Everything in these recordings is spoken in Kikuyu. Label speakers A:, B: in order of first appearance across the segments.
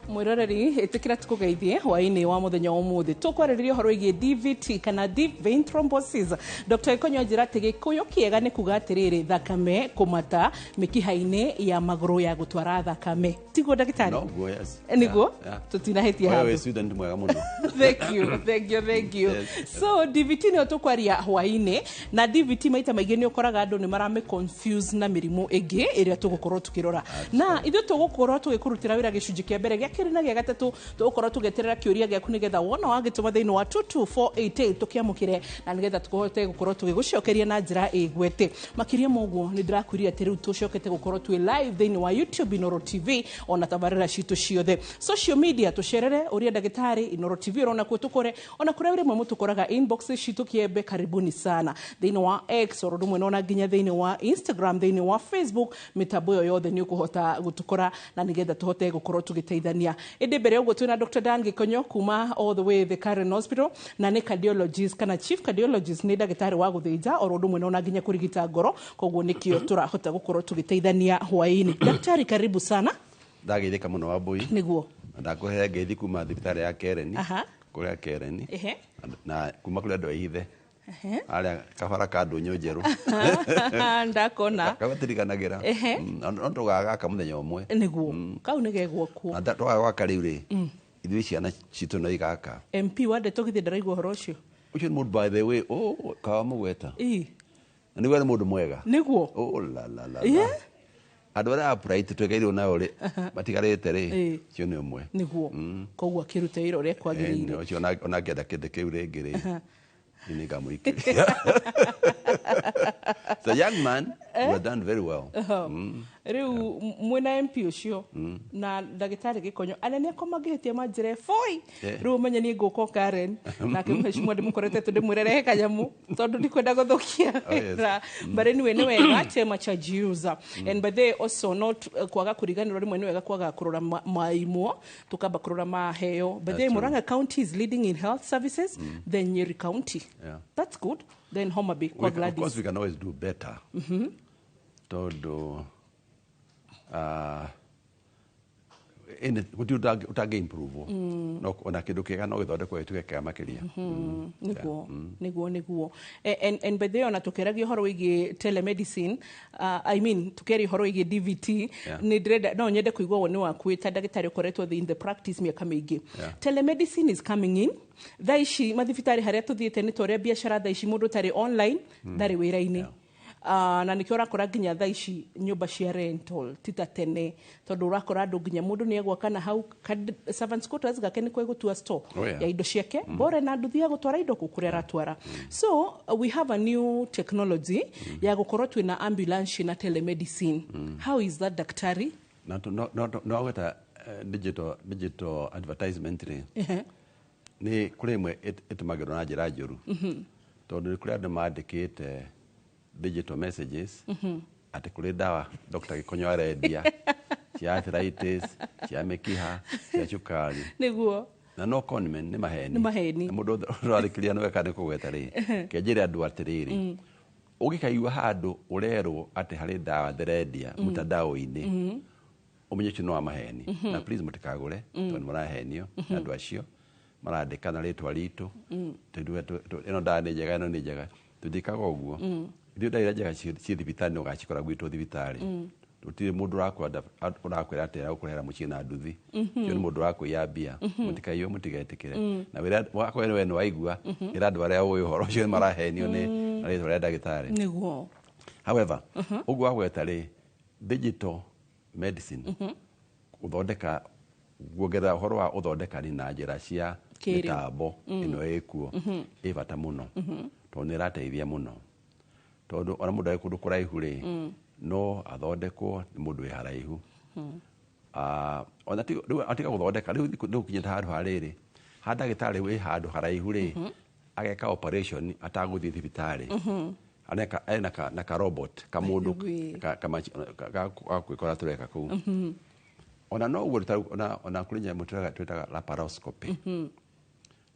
A: Mwiroreri, itikira tukugeithie hwaini wa muthenya wa umuthi. Tukwarĩrĩria ũhoro wĩgiĩ DVT kana deep vein thrombosis. Dr. Ikonyo anjĩra atĩ Gĩkũyũ kĩega nĩ kuga atĩrĩrĩ, thakame kũmata mĩkiha-inĩ ya magũrũ ya gũtwara thakame, tiguo ndagĩtarĩ?
B: Noguo, yes.
A: Niguo.
B: Yeah.
A: Tũtinahĩtia
B: Wewe
A: handũ.
B: wĩ student mwega mũno.
A: Thank you, thank you, thank you. So DVT nĩyo tũkwaria hwainĩ, na DVT maita maingĩ nĩ ũkoraga andũ nĩ maramĩ confuse na mĩrimũ ĩngĩ ĩrĩa tũgũkorwo tũkĩrora, na ithuĩ tũgũkorwo tũgĩkũrutĩra wĩra gĩcunjĩ kĩa mbere, gĩa kerĩ na gĩa gatatũ. Tũgũkorwo tũgĩeterera kĩũria gĩaku nĩgetha wona wagĩtũma thĩinĩ wa 22488 tũkĩamũkĩre, na nĩgetha tũhote gũkorwo tũgĩgũcokeria na njĩra ĩgwete. Makĩria ma ũguo, nĩ ndĩrakwĩrire atĩ rĩu tũcokete gũkorwo twĩ live thĩinĩ wa YouTube Inoro TV, ona tabarĩra citũ ciothe social media tũcerere ũria ndagĩtarĩ Inoro TV ũrona kuo tũkore, ona kũrĩa rĩmwe mũtũkoraga inbox citũ kĩembe. Karibuni sana thĩinĩ wa X oro rĩmwe, nona nginya thĩinĩ wa Instagram, thĩinĩ wa Facebook, mĩtambo ĩyo yothe nĩ ũkũhota gũtũkora na nĩgetha tũhote gũkorwo tũgĩteithania. Ĩndĩ mbere ya ũguo, twĩna Dr. Dan Gĩkonyo kuma all the way the Karen Hospital, na nĩ cardiologist kana chief cardiologist, nĩ ndagĩtarĩ wa gũthĩnja oro ũndũ ũmwe na ona nginya kũrigita ngoro. Koguo nĩkĩo tũrahota gũkorwo tũgĩteithania hwaĩ-inĩ. Daktari, karibu sana.
B: Ndageithĩka mũno, Wambui. Na ndakũhe ngeithi kuma thibitarĩ ya Kereni, kũrĩa Kereni, na kuma kũrĩ andũ a Ihithe harĩa kabara ka ndũnyũ njerũ.
A: Ndakona.
B: Kabatirikanagĩra. No tũgagaka mũthenya ũmwe.
A: Nĩguo, kau nĩ gegwakwo.
B: Na twagagwaka rĩu rĩ, ithuĩ ciana citũ no igaka.
A: MP wa ndeto githĩ ndaraigua ũhoro ũcio?
B: Ũcio nĩ mũndũ, by the way, oh, kawa mũgweta. Na nĩguo nĩ mũndũ mwega. Oh, la, la, la, la. Andũ arĩa upright twegeirwo nao rĩ, matigarĩte rĩ, ũcio nĩ ũmwe.
A: Nĩguo, koguo akĩruta wĩra ũrĩa kwagĩrĩire.
B: Ũcio ona angĩenda kĩndũ kĩu rĩngĩ rĩ, niĩ nĩngamũikĩria. It's a young man who has done very well.
A: Rĩu mwĩna MP ũcio na ndagĩtarĩ Gĩkonyo, anene akwa mangĩhĩtia manjĩre boi. Rĩu ũmenye niĩ ngũka o Karen nake mheshimiwa ndĩmũkorete tu ndĩmwĩre rehe kanyamũ tondũ ndikwenda gũthũkia wĩra. But anyway, nĩ wega chema cha jiuza. And by the way, also not kwaga kũriganĩrwo, rĩmwe nĩ wega kwaga kũrora maimwo, tukamba kũrora maheo. By the way,
B: That's true.
A: Murang'a County is leading in health services, then Nyeri County. That's good. Then Homa Bay kwa
B: Of course
A: Gladys.
B: we can always do better, tondũ gũtirĩ ũtangĩ improve. No ona kĩndũ kĩega no gĩthondekwo gĩtuĩke kĩega makĩria.
A: Niguo. And by the way, ona tukĩaragia ũhoro wĩgiĩ telemedicine, I mean tukĩaria ũhoro wĩgiĩ DVT, nĩ ndĩrenda no nyende kũigua woni waku wĩ ta ndagĩtarĩ ũkoretwo in the practice mĩaka mĩingĩ. Telemedicine is coming in. Thaa ici mathibitarĩ harĩa tũthiĩte nĩ ta ũrĩa biacara thaa ici, mũndũ ũtarĩ online ndarĩ wĩra-inĩ. Na nĩkĩo ũrakora nginya thaa ici nyũmba cia rental ti ta tene, tondũ ũrakora andũ nginya mũndũ nĩ egwaka na hau servants quarters gake nĩkuo egũtua store ya indo ciake, bora na nduthi ya gũtwara indo kũ kũrĩa aratwara. So we have a new technology ya gũkorwo twĩna ambulance na telemedicine. How is that, daktari?
B: Na no gweta digital advertisement rĩ, nĩ kũrĩ ĩmwe ĩtũmagĩrwo na njĩra njũru, tondũ nĩ kũrĩ andũ mandĩkĩte digital messages atĩ kũrĩ ndawa Dr. Gĩkonyo arendia cia arthritis, cia mĩkiha, cia cukari. Na no conman nĩ maheni.
A: Nĩ maheni.
B: Na mũndũ ũrarĩkĩria nĩwe kana nĩ kũgweta rĩ, kenjĩre andũ atĩrĩrĩ, ũngĩkaigua handũ ũrerwo atĩ harĩ ndawa ndĩrendia mtandao-inĩ, ũmenye ũcio nĩ wa maheni, na please mũtikagũre, tondũ nĩ mũrahenio nĩ andũ acio marandĩka na rĩtwa ritũ. Tondũ ĩno ndawa nĩ njega, ĩno nĩ njega, tũtiĩkaga ũguo ithuĩ. Ndawa iria njega ciĩ thibitarĩ nĩ ũgacikora gwitũ thibitarĩ. Gũtirĩ mũndũ ũrakwĩra atĩ agũkũrehera mũciĩ na nduthi. Ũcio nĩ mũndũ ũrakũiya mbia. Mũtikaiywo, mũtigetĩkĩre. Na wĩra wakorwo we nĩ waigua, ĩra andũ arĩa ũĩ ũhoro ũcio nĩ marahenio nĩ na rĩtwa rĩa ndagĩtarĩ. However, ũguo wagweta rĩ, digital medicine, gũthondeka, kuongerera ũhoro wa ũthondekani na njĩra cia
A: Kĩrĩu.
B: mĩtambo ĩno ĩkuo, ĩ bata mũno, tondũ nĩ ĩrateithia mũno, tondũ ona mũndũ arĩ kũndũ kũraihu rĩ, no athondekwo nĩ mũndũ wĩ haraihu. Ona rĩu atiga gũthondeka, rĩu nĩ gũkinyĩte handũ ha rĩrĩ ha ndagĩtarĩ wĩ handũ haraihu rĩ, ageka operation atagũthiĩ thibitarĩ. Aneka ena na ka robot kamũndũ
A: By the way.
B: Ga gwĩkora tũreka kũu. Ona no ũguo ona kũrĩ nyamũ twĩtaga laparoscopy,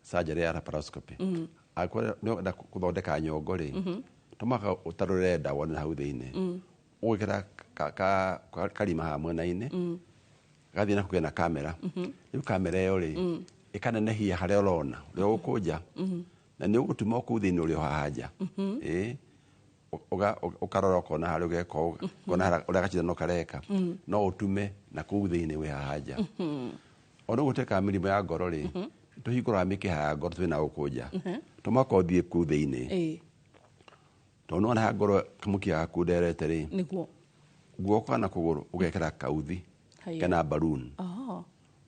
B: surgery ya laparoscopy. Angĩkorwo nĩ ũrenda gũthondeka nyongo rĩ, to mũhaka ũtarũre nda wone hau thĩinĩ, ũgwĩkĩra karima haha mwena-inĩ. Gathiĩ na kũgĩa na kamera. Rĩu kamera ĩyo rĩ, ĩkanenehia harĩa ũrona ũrĩa ũgũkũnja, na nĩ ũgũtuma o kũu thĩinĩ ũrĩ o haha nja. Ĩĩ. Ũkarora ũkona harĩa ũgeka ũũ, ũkona harĩa ũrĩa gacindano kareka, no ũtume na kũu thĩinĩ wĩ haha nja. Ona ũguo twĩkaga mĩrimũ ya ngoro rĩ, tũhingũraga mĩkiha ya ngoro twĩna gũkũ nja, to mũhaka ũthiĩ kũu thĩinĩ, tondũ nĩwona haha ngoro kamũkiha gaku nderete rĩ, guoko kana kũgũrũ ũgekĩra kauthi kana balloon,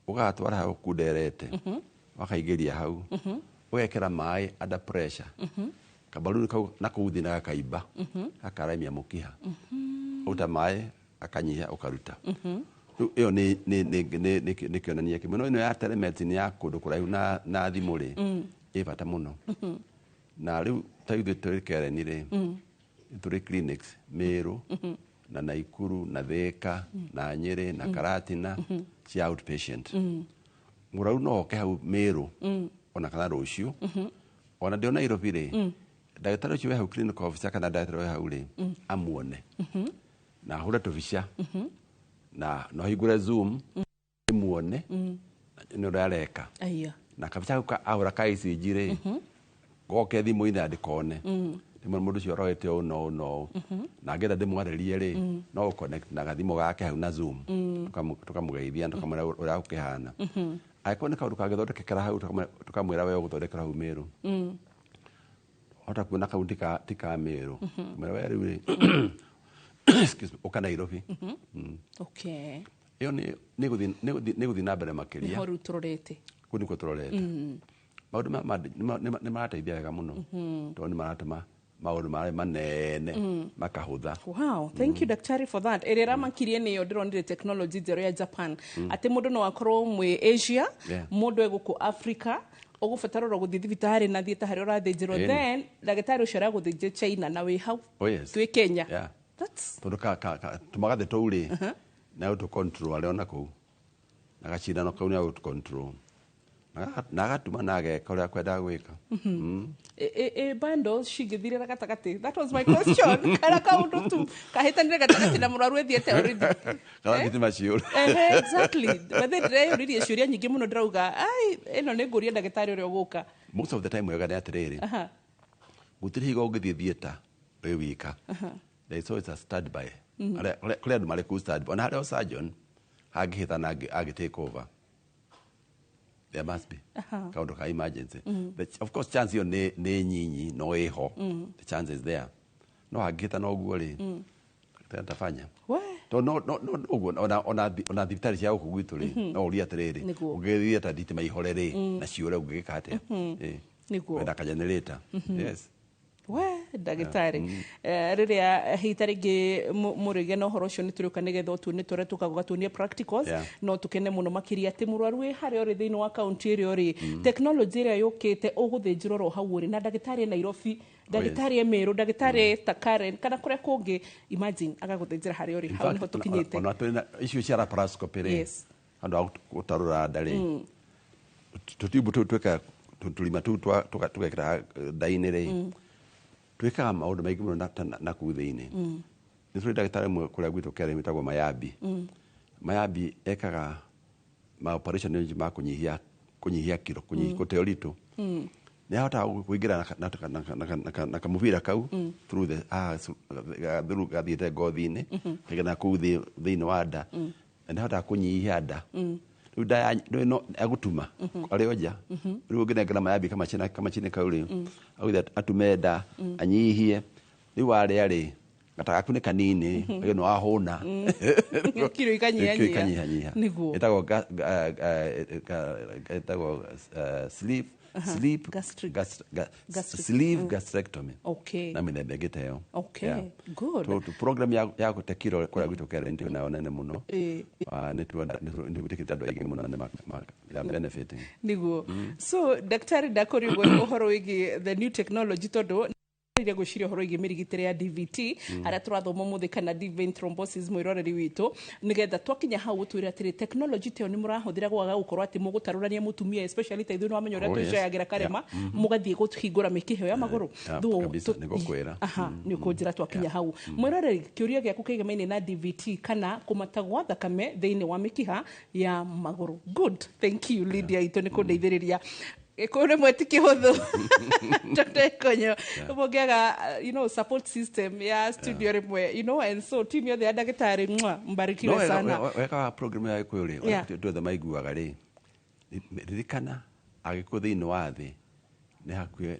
B: ũgatwara hau kunderete, wakaingĩria hau, ũgekĩra maĩ under pressure, kabaluni kau na kũu thĩ na gakaimba, gakaramia mũkiha, ũruta maĩ akanyihia, ũkaruta. Rĩu ĩyo nĩ kĩonania kĩmwe. No ĩno ya telemedicine ya kũndũ kũraihu na thimũ rĩ, ĩ bata mũno. Na rĩu ta ithuĩ tũrĩ Karen rĩ, tũrĩ clinics Meru na Naikuru na Thika na Nyĩrĩ na Karatina cia outpatient. Mũrwaru no oke hau Meru ona kana rũciũ, ona ndĩ o Nairobi rĩ, ndagĩtarĩ ũcio wĩ hau, clinical officer kana ndagĩtarĩ wĩ hau rĩ, amuone na ahũre tũbica na no hingũre Zoom ĩmuone nĩ ũrĩa areka. Na kabica kau ahũra ka ECG rĩ, goke thimũ-inĩ na ndĩkone rĩmwe mũndũ ũcio aroete ũũ na ũũ na ũũ, na angĩenda ndĩmwarĩrie rĩ, no ũ connect na gathimũ gake hau na Zoom, tũkamũgeithia na tũkamwĩra ũrĩa gũkĩhana. Angĩkorwo nĩ kaũndũ kangĩthondekekera hau, tũkamwĩra we ũgũthondekera hau Meru. Hota kuona kau ti ka Meru, mwĩra we rĩu rĩ, excuse me, ũka Nairobi. Ĩyo nĩ gũthiĩ na mbere makĩria.
A: Nĩho rĩu tũrorete.
B: Kũu nĩkuo tũrorete. Maũndũ maya nĩ marateithia wega mũno, tondũ nĩ maratũma maũndũ marĩa manene makahũtha.
A: Wow, thank you, daktari, for that. Ĩrĩa ĩramakirie nĩyo ndĩronire technology njerũ ya Japan, atĩ mũndũ no akorwo mwĩ Asia, mũndũ e gũkũ Africa, ũgũbatara oro gũthiĩ thibitarĩ na thiĩ ta harĩa ũrathĩnjĩrwo, then ndagĩtarĩ ũcio aragũthĩnjia China na wĩ hau twĩ Kenya. That's
B: Tondũ tũmagathe tũu rĩ, na ũtũ control arĩ ona kũu na gacindano kau nĩ agũtũ control na agatuma na ageka ũrĩa akwendaga gwĩka.
A: E bundles cingĩthirĩra gatagatĩ, that was my question, kana kaũndũ tu kahĩtanire gatagatĩ na mũrwaru ethiĩte already.
B: Kana thitima ciũre.
A: Ehe, exactly. But then ndĩreyũririe ciũria nyingĩ mũno, ndĩrauga ai ĩno nĩ ngũria ndagĩtarĩ ũrĩa ũgũka.
B: Most of the time wega nĩ atĩrĩrĩ, gũtirĩ hingo ũngĩthiĩ theatre wĩ wika. There is always a standby. Kũrĩ andũ marĩ kũu standby, ona harĩa o surgeon hangĩhĩtana angĩ take over. There must be kaũndũ ka emergency. But of course chance ĩyo nĩ nyinyi, no ĩho, the chance is there. No hangĩhĩtana ũguo rĩ, daktari atafanya.
A: We.
B: Tondũ no ũguo ona thibitarĩ cia gũkũ gwitũ rĩ, no ũrie atĩrĩrĩ, ũngĩthiĩ ta thitima ihore rĩ na ciũre, ũngĩgĩka atĩa? Ĩ. Wenda ka generator, yes.
A: We ndagĩtarĩ. Rĩrĩa hihi ta rĩngĩ mũrĩge na ũhoro ũcio nĩ tũrĩũka nĩgetha ũtuonie tũrĩa tũkaga ũgatuonia practicals. No tũkene mũno makĩria atĩ mũrwaru wĩ harĩa ũrĩ thĩinĩ wa kaunti ĩrĩa ũrĩ, technology ĩrĩa yũkĩte ũgũthĩnjĩrwo oro hau ũrĩ na ndagĩtarĩ e Nairobi, ndagĩtarĩ e Meru, ndagĩtarĩ ta Karen kana kũrĩa kũngĩ. Imagine agagũthĩnjĩra harĩa ũrĩ.
B: In
A: Hau
B: fact,
A: nĩho tũkinyĩte.
B: Ona tũrĩ na icio cia laparoscopy rĩ, handũ ha gũtarũra nda rĩ, tũtiumbu tũu twĩkaga tũrima tũu tũgekĩra nda-inĩ rĩ, twĩkaga maũndũ maingĩ mũno na kũu thĩinĩ. Nĩ tũrĩ ndagĩtarĩ ũmwe kũrĩa gwitũ Karen wĩtagwo Mayambi. Mayambi ekaga ma operation nyingĩ ma kũnyihia kiro, kũte ũritũ. Nĩ ahotaga kũingĩra na kamũbira kau through the through gathiĩte ngothi-inĩ kaigana na kũu thĩinĩ wa nda, na nĩ ahotaga kũnyihia nda. Rĩu nda ya ndũĩ no agũtuma arĩ o nja. Rĩu ũngĩnengera Mayambi kamacini kau rĩ, agũthiĩ atume nda anyihie. Rĩu warĩa rĩ, gata gaku nĩ kanini, rĩu nĩ wahũna.
A: Kiro ikanyihanyiha.
B: Kiro ikanyihanyiha. Ĩtagwo sleeve
A: Gastric.
B: Sleeve gastrectomy na mĩthemba ĩngĩ ta ĩyo. So, program ya gũte kiro kũrĩa gwitũ Karen nĩ nayo nene mũno. Ah, nĩ gwĩtĩkĩte andũ aingĩ mũno na they are benefiting.
A: Niguo. So daktari, ndakũria ũguo ũhoro wĩgiĩ the new technology, tondũ Gwĩciria ũhoro wĩgiĩ mĩrigitĩre ya DVT harĩa tũrathoma ũmũthĩ kana deep vein thrombosis, mwĩroreri witũ, nĩgetha twakinya hau ũtwĩre atĩrĩ, technology ta ĩyo nĩ mũrahũthĩra gwaga gũkorwo atĩ mũgũtarũrania mũtumia, especially ta ithuĩ nĩ wamenya ũrĩa
B: Oh, yes.
A: twĩcoyagĩra karema mũgathiĩ kũhingũra mĩkiha ĩyo ya magũrũ.
B: Yeah,
A: Though
B: kabisa, nĩngũkwĩra.
A: Aha, nĩ ũkũnjĩra twakinya hau. Mwĩroreri, kĩũria gĩaku kĩgemaine na DVT kana kũmata gwa thakame thĩinĩ wa mĩkiha ya magũrũ. Good, thank you, Lydia itũ, nĩ kũndeithĩrĩria. Gĩkũyũ rĩmwe ti kĩhũthũ, Dr. Ikonyo, mũngĩaga support system ya studio rĩmwe, and so team yothe ya ndagĩtarĩ, mwa mbarikiwe
B: No,
A: sana.
B: Weka wa program ya Gĩkũyũ rĩ, andũ othe maiguaga rĩ, ririkana Agĩkũyũ thĩinĩ wa thĩ nĩ hakuhĩ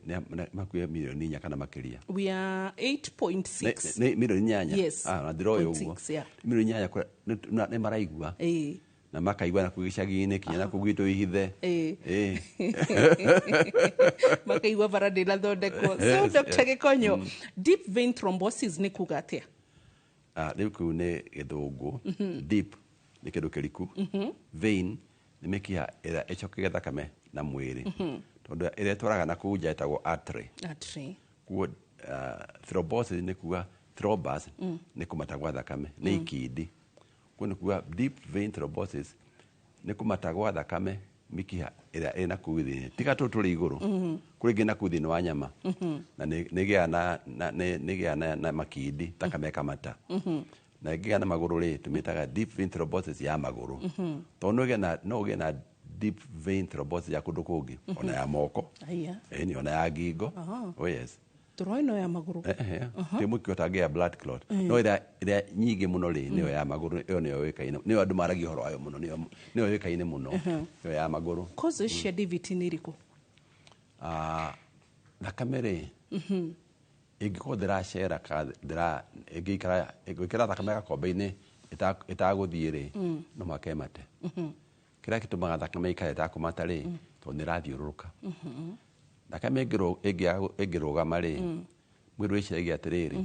B: 4 milioni kana makĩria.
A: We are 8.6.
B: Nĩ 8 milioni.
A: Yes.
B: Ah, na ndiroĩ ũguo.
A: 0.6, yeah.
B: 8 milioni nĩ maraigua na makaigua na kũu gĩcagi-inĩ kinya na kũu gwitũ ihithe.
A: Ĩĩ.
B: Ĩĩ.
A: Makaigua bara ndĩnathondekwo. So
B: Yes,
A: Dr.
B: yes.
A: Gĩkonyo, deep vein thrombosis nĩ kuga atĩa?
B: Ah, rĩu kĩu nĩ gĩthũngũ. Deep nĩ kĩndũ kĩriku, vein nĩ mĩkiha ĩrĩa ĩcokagia thakame na mwĩrĩ, tondũ ĩrĩa ĩtwaraga na kũu nja ĩtagwo artery.
A: Artery.
B: Kuo thrombosis nĩ kuga thrombus nĩ kũmata gwa thakame, nĩ ikindi. Kuo nĩ kuga deep vein thrombosis nĩ kũmata gwa thakame mĩkiha ĩrĩa ĩna kũu thĩinĩ, tiga tũtũ tũrĩ igũrũ, kũrĩ ĩngĩ na kũu thĩinĩ wa nyama, na nĩ ĩgĩaga na makindi, thakame ĩkamata. Na ĩngĩgĩa na magũrũ rĩ, tũmĩtaga deep vein thrombosis ya magũrũ, tondũ no ũgĩe na deep vein thrombosis ya kũndũ kũngĩ, ona ya moko.
A: Aya.
B: Ĩni, ona ya ngingo. Oh yes.
A: Tũroĩ no ya magũrũ.
B: Ti mũkio tangĩa blood clot, no ĩrĩa nyingĩ mũno rĩ, nĩyo ya magũrũ. Ĩyo nĩyo yũĩkaine, nĩyo andũ maragia ũhoro wayo mũno, nĩyo yũĩkaine mũno, ĩyo ya magũrũ.
A: Causes cia DVT nĩ irĩkũ?
B: Ah, thakame rĩ, ĩngĩkorwo ndĩracera ka ndĩra ĩngĩikara ĩngĩkĩra thakame gakombe-inĩ ĩtagũthiĩ rĩ, no mũhaka ĩmate. Kĩrĩa gĩtũmaga thakame ĩikare ĩtakũmata rĩ, tondũ nĩ ĩrathiũrũrũka. Thakame ĩngĩrũgama rĩ, mwĩrĩ wĩciragia atĩrĩrĩ,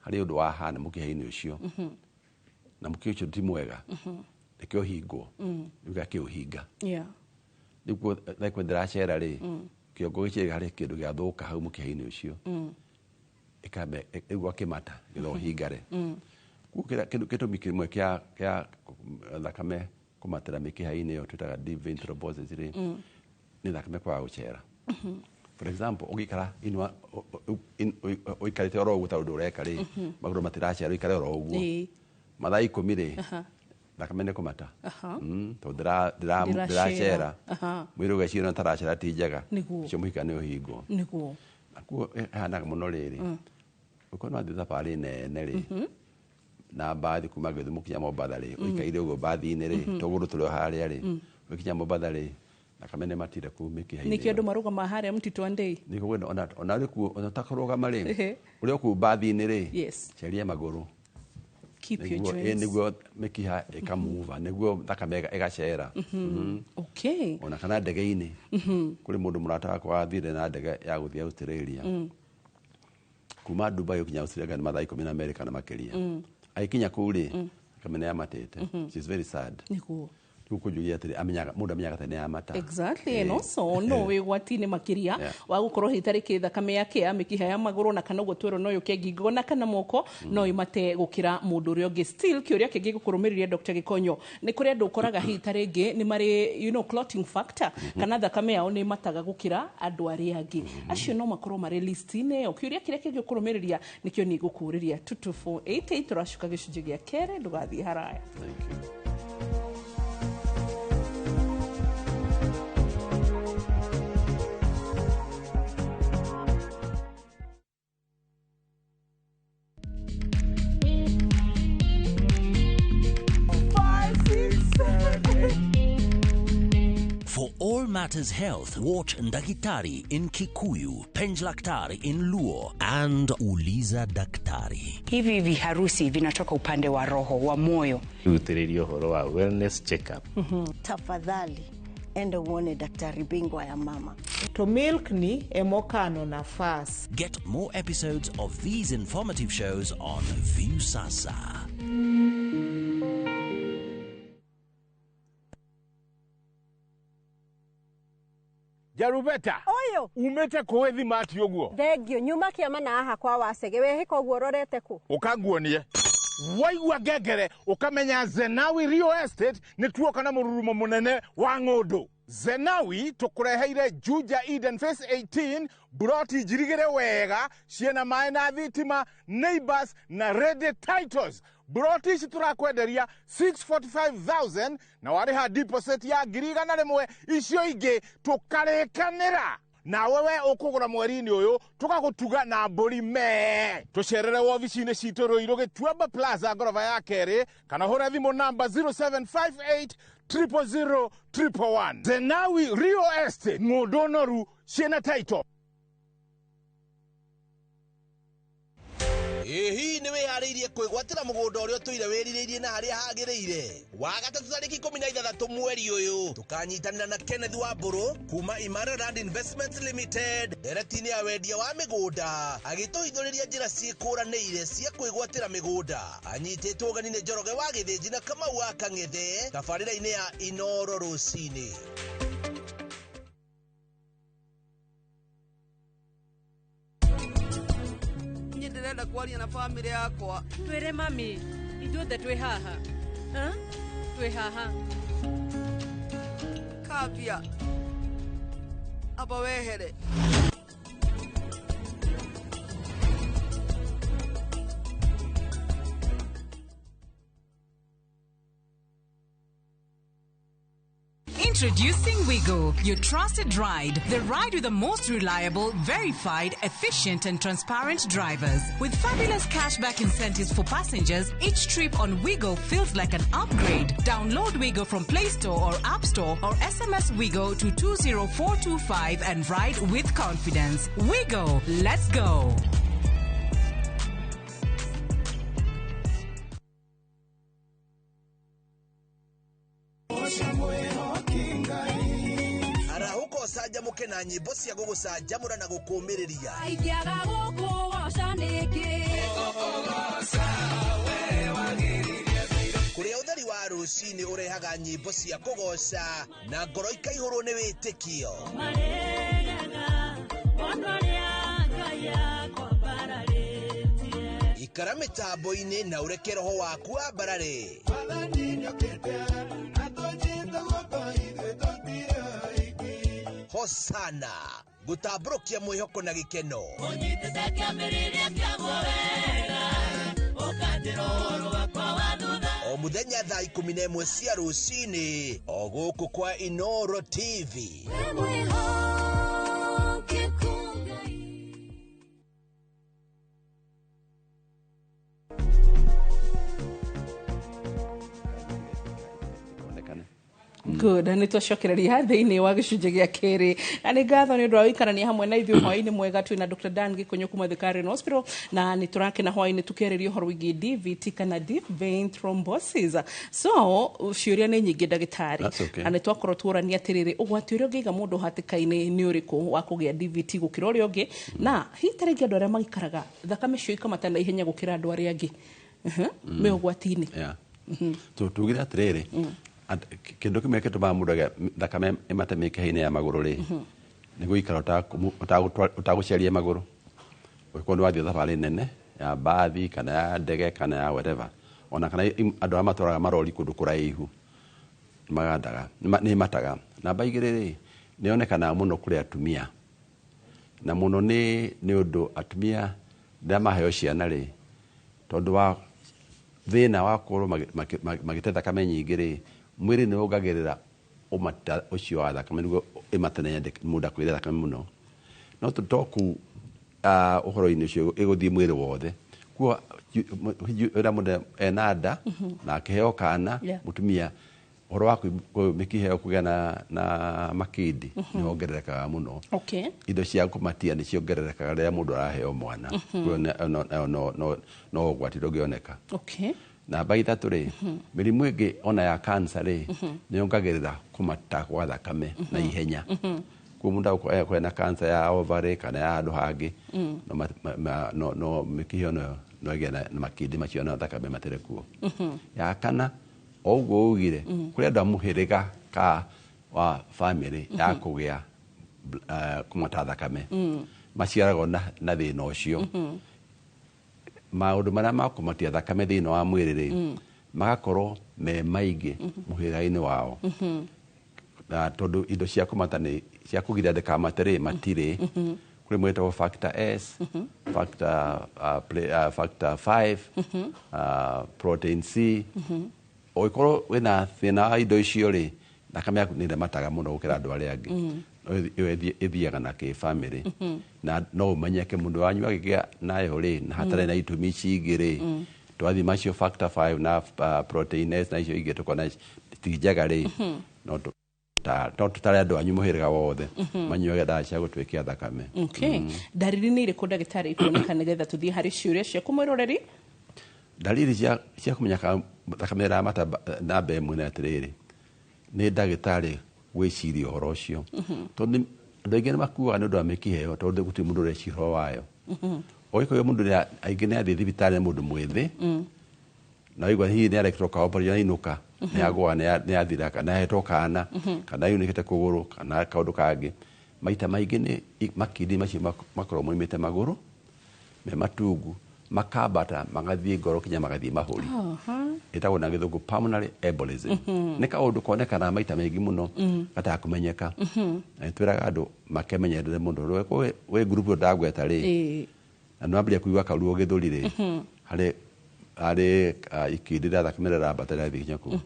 B: harĩ ũndũ wahana mũkiha-inĩ ũcio, na mũkiha ũcio ti mwega, nĩkĩo hingwo rĩu gakĩũhinga. Rĩu thakame ndĩracera rĩ, kĩongo gĩciragia harĩ kĩndũ gĩathũka hau mũkiha-inĩ ũcio, ĩkambe rĩu gakĩmata nĩgetha ũhingare. Koguo kĩrĩa kĩndũ gĩtũmi kĩmwe kĩa thakame kũmatĩra mĩkiha-inĩ ĩyo twĩtaga deep vein thrombosis rĩ, nĩ thakame kwaga gũcera. For example, ũngĩikara inua ũikarĩte oro ũguo ta ũndũ ũreka rĩ, magũrũ matiracera, ũikare oro ũguo mathaa 10 rĩ, thakame nĩ kũmata. Tondũ
A: Ndĩracera.
B: Ndĩracera. Mwĩrĩ ũgeciria no taracera ti njega. Ũcio mũhika nĩ ũhingwo. Nakuo ĩhanaga mũno rĩrĩ, ũkorwo no wathiĩ thabarĩ nene rĩ na mbathi kuma Gĩthumo kinya Mombatha rĩ, ũikaire ũguo mbathi-inĩ rĩ, tũgũrũ tũrĩ o harĩa rĩ, ũgĩkinya Mombatha rĩ, thakame nĩ matire kũu mĩkiha-inĩ
A: Nĩkĩo
B: ĩyo.
A: andũ marũgamaga harĩa Mtito Andei.
B: Nĩguo wenda ona ũrĩ kuo, ona ũtakũrũgama rĩ, ũrĩ o kũu mbathi-inĩ rĩ, ceria magũrũ.
A: Keep your
B: Nĩguo ĩ,
A: joints.
B: nĩguo mĩkiha ĩkamuva, nĩguo thakame ĩgacera. Ona kana ndege-inĩ, kũrĩ mũndũ mũrata wakwa wathire na ndege ya gũthiĩ Australia, kuma Dubai ũkinya Australia nĩ mathaa 12 kana makĩria. Agĩkinya kũu rĩ, thakame nĩ yamatĩte. She's very sad. Rĩu kũnjũria atĩrĩ, amenyaga mũndũ amenyaga atĩ nĩ yamata?
A: Exactly, and also no wĩ gwati-inĩ makĩria wa gũkorwo hitarĩ thakame yake ya mĩkiha ya magũrũ, na kana ũguo twerwo no yũke ngingo na kana moko, no ĩmate gũkĩra mũndũ ũrĩa ũngĩ. Still, kĩũria kĩngĩ gũkũrũmĩrĩria, Dr. Gĩkonyo, nĩ kũrĩ andũ ũkoraga hihi ta rĩngĩ nĩ marĩ clotting factor, kana thakame yao nĩ ĩmataga gũkĩra andũ arĩa angĩ. Acio no makorwo marĩ list-inĩ ĩyo? Kĩũria kĩrĩa kĩngĩ ũkũrũmĩrĩria nĩkĩo niĩ ngũkũrĩria 22488. Tũracuka gĩcunjĩ gĩa kerĩ, ndũgathiĩ haraya.
B: Thank you.
A: Five, six, seven.
C: For all matters health, watch Ndagitari in Kikuyu, Penjlaktari in Luo, and Uliza Daktari.
D: Hivi viharusi vinatoka upande wa roho, wa moyo.
E: Rutĩrĩria ũhoro wa wellness check-up.
F: Tafadhali enda uone daktari bingwa ya mama.
G: To milk ni emokano nafas.
C: Get more episodes of these informative shows on Viusasa.
H: Njarubeta
I: Ũyũ.
H: Umĩte kũĩ thimati ũguo?
I: Thengio, nyuma kĩama na haha kwa Wacege. Wehĩka ũguo ũrorete kũ?
H: Ũkanguonie waigua ngengere ũkamenya Zenawi Real Estate nĩ tuoka na mũrurumo mũnene wa ng'ũndũ. Zenawi tũkũreheire Juja Eden Phase 18, buroti njirigĩre wega, ciĩna maĩ na thitima, neighbors na ready titles. Buroti ici tũrakwenderia 645,000 na warĩha deposit ya 100,000, icio ingĩ tũkarĩkanĩra nawe. We ũkũgũra mweri-inĩ ũyũ, tũgagũtuga na mbũri mee. Tũcerere wobici-inĩ citũ Rũirũ Gĩtuamba Plaza, ngoroba ya kerĩ, kana hũre thimũ namba 0758 000 111. Zenawi Real Estate, ng'ũndũ noru ciĩna title.
J: Ĩ hihi nĩ wĩharĩirie kwĩgwatĩra mũgũnda ũrĩa ũtũire wĩrirĩirie na harĩa hagĩrĩire? Wa gatatũ tarĩki 16 mweri ũyũ tũkanyitanĩra na Kenneth Wambũrũ kuma Imara Land Investments Limited ndereti-inĩ ya wendia wa mĩgũnda, agĩtũhithũrĩria njĩra ciĩkũranĩire cia kwĩgwatĩra mĩgũnda. Anyitĩtwo ũgeni nĩ Njoroge wa Gĩthĩnji na Kamau wa Kang'ethe tabarĩra-inĩ ya Inoro rũcinĩ.
K: Niĩ ndĩrenda kwaria na bamĩrĩ yakwa.
L: Twĩre mami, ithuothe twĩ haha. Ha? Twĩ haha.
K: Kambia, amba wehere.
D: Introducing Wigo, your trusted ride. The ride with the most reliable, verified, efficient, and transparent drivers. With fabulous cashback incentives for passengers, each trip on Wigo feels like an upgrade. Download Wigo from Play Store or App Store or SMS Wigo to 20425 and ride with confidence. Wigo, let's go.
J: Arahũka ũcanjamũke na nyĩmbo cia gũgũcanjamũra na gũkũmĩrĩria.
L: Ingĩaga gũkũgoca nĩkĩ?
J: Kũrĩa ũtheri wa rũcinĩ ũrehaga nyĩmbo cia kũgoca na ngoro ikaihũrwo nĩ wĩtĩkio. Ikara mĩtambo-inĩ na ũreke roho waku wambarare. Hosana gũtambũrũkia mwĩhoko na gĩkeno.
L: Ũnyitĩte kĩambĩrĩria kĩaguo wega, ũkanjĩra ũhoro wakwa wa thutha.
J: O mũthenya thaa 11 cia rũcinĩ, o gũkũ kwa Inoro TV.
L: Wĩ mwĩhokeku Ngai.
B: Onekane.
A: Good, nä twacokereria thä wa gĩcunjĩ gĩa kerĩ na nĩ ngatho nĩ ũndũ wa gũikarania hamwe na ithuĩ. Hwaĩ-inĩ mwega. Twĩna Dr. Dan Gĩkũnyũ kuma Thika General Hospital na nĩ tũrakena hwaĩ-inĩ tũkĩarĩria ũhoro wĩgiĩ DVT kana deep vein thrombosis. So ciũria nĩ nyingĩ, ndagĩtarĩ.
B: That's okay.
A: Na nĩ twakorwo tuorania atĩrĩrĩ, ũgwati ũrĩa ũngĩiga mũndũ hatĩka-inĩ nĩ ũrĩkũ wa kũgĩa DVT gũkĩra ũrĩa ũngĩ, na hihi ta rĩngĩ andũ arĩa maikaraga thakame cio ikamata na ihenya gũkĩra andũ arĩa angĩ me ũgwati-inĩ?
B: Yeah. Tugire atĩrĩrĩ, kĩndũ kĩmwe gĩtũmaga mũndũ agĩe thakame ĩmate mĩkiha-inĩ ya magũrũ rĩ, nĩ gũikara ũtagũceria magũrũ. Ũngĩkorwo nĩ wathiĩ thabarĩ nene ya mbathi kana ya ndege kana ya whatever, ona kana andũ arĩa matwaraga marori kũndũ kũraihu nĩ magandaga, nĩ mataga. Namba 2 rĩ, nĩ yonekanaga mũno kũrĩ atumia, na mũno nĩ ũndũ atumia rĩrĩa maheo ciana rĩ, tondũ wa thĩna wa gũkorwo magĩte thakame nyingĩ rĩ, mwĩrĩ nĩ wongagĩrĩra ũmata ũcio wa thakame nĩguo ĩmate na yende mũndũ akwĩre thakame mũno. No to kũu ũhoro-inĩ ũcio ĩgũthiĩ mwĩrĩ wothe kuo ũrĩa mũndũ ena nda na akĩheo kana. Mũtumia ũhoro wa mĩkiha ĩyo kũgĩa na makindi nĩ wongererekaga mũno. Indo cia kũmatia nĩ ciongererekaga rĩrĩa mũndũ araheo mwana. Koguo no ũgwati ndũngĩoneka. Namba 3 rĩ, mĩrimũ ĩngĩ ona ya cancer rĩ, nĩ yongagĩrĩra kũmata gwa thakame na ihenya. Koguo mũndũ agũkorwo akorwo ena cancer ya ovary kana ya handũ hangĩ, no mĩkiha ĩyo no ĩgĩe na makindi macio na thakame matere kuo. Ya kana, o ũguo ugire, kũrĩ andũ a mũhĩrĩga ka wa family ya kũgĩa kũmata thakame maciaragwo na thĩna ũcio. Maũndũ marĩa ma kũmatia thakame thĩinĩ wa mwĩrĩ rĩ, magakorwo me maingĩ mũhĩrĩga-inĩ wao. Na tondũ indo cia kũmata nĩ cia kũgiria ndĩkamate rĩ matirĩ. Kũrĩ mwĩtagwo factor S, factor 5, protein C. Ũngĩkorwo wĩna thĩna wa indo icio rĩ, thakame yaku nĩ ĩremataga mũno gũkĩra andũ arĩa angĩ. Ĩyo ĩthiaga na kĩbamĩrĩ. Na no ũmenyeke mũndũ wanyu agĩgĩa nayo rĩ, na hatarĩ na itũmi ici ingĩ rĩ, twathima macio factor 5 na protein S na icio ingĩ tũkona ti njega rĩ, no tũtare andũ anyu mũhĩrĩga wothe manyuage ndawa cia gũtwĩkia thakame.
A: Okay. Ndariri nĩ irĩkũ ndagĩtarĩ ikuoneka nĩgetha tũthiĩ harĩ ciũria ciaku mwĩroreri?
B: Ndariri cia kũmenya kana thakame ĩramata namba ĩmwe nĩ atĩrĩrĩ, nĩ ndagĩtarĩ gwĩciria ũhoro ũcio. Tondũ andũ aingĩ nĩ makuaga nĩ ũndũ wa mĩkiha ĩyo, tondũ gũtirĩ mũndũ ũreciria ũhoro wayo. Ũgĩkorwo mũndũ aingĩ nĩ athiĩ thibitarĩ nĩ mũndũ mwĩthĩ, na waigua hihi nĩ arekĩrwo ka operation ainũka, nĩ agũa nĩ athira, kana ahetwo kana, kana yunĩkĩte kũgũrũ, kana kaũndũ kangĩ. Maita maingĩ nĩ makindi macio makoragwo moimĩte magũrũ, me matungu, makambata magathiĩ ngoro kinya magathiĩ mahũri. Ĩtagwo na gĩthũngũ pulmonary embolism. Nĩ kaũndũ konekanaga maita maingĩ mũno gatakũmenyeka. Na nĩtwĩraga andũ makemenyerere mũno. Wĩ group ĩyo ndagweta rĩ, na nĩwambĩrĩria kũigua karuo gĩthũri rĩ, harĩ ikindi rĩa thakame rĩrambata rĩrathiĩ nginya kũu.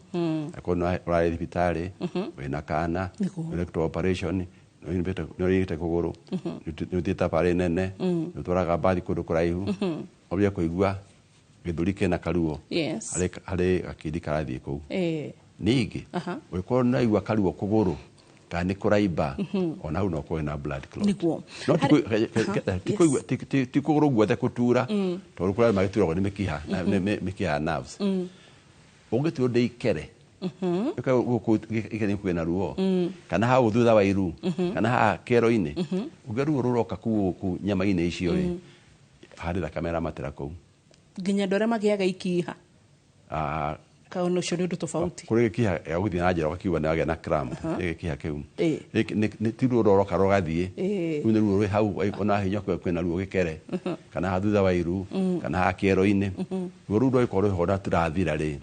B: Akorwo nĩ ũrarĩ thibitarĩ, wĩna kana, nĩ ũrekĩtwo operation, nĩ ũrĩte kũgũrũ, nĩ ũthiĩte thabarĩ nene, nĩ ũtwaraga mbathi kũndũ kũraihu, wambĩrĩria kũigua gĩthũri kĩna karuo, harĩ gakindi karathiĩ kũu. Ningĩ, ũngĩkorwo nĩ waigua karuo kũgũrũ, kana nĩ kũraimba, ona hau no ũkorwo na blood clot. No ti kũgũrũ guothe kũtura, tondũ kũrĩ arĩa magĩturagwo nĩ mĩkiha, mĩkiha ya nerves. Ũngĩturwo ndĩ ikere, gũkũ kwĩna ruo, kana hau thutha wa iru, kana haha kĩero-inĩ, ũngĩ ruo rũroka kũu nyama-inĩ icio rĩ, harĩ thakame ĩramatĩra kũu.
A: Nginya andũ arĩa magĩaga ikiha. Kaũndũ ũcio nĩ ũndũ tofauti.
B: Kũrĩ gĩkiha gĩa gũthiĩ na njĩra ũgakiuga nĩ wagĩa na cramp, nĩ gĩkiha kĩu. Ti ruo rũroka rũgathiĩ, rũu nĩ ruo rwĩ hau, ona hinya kwĩna ruo gĩkere, kana haha thutha wa iru, kana haha kĩero-inĩ. Ruo rũu rũgĩkorwo rwĩho na tũrathira rĩ,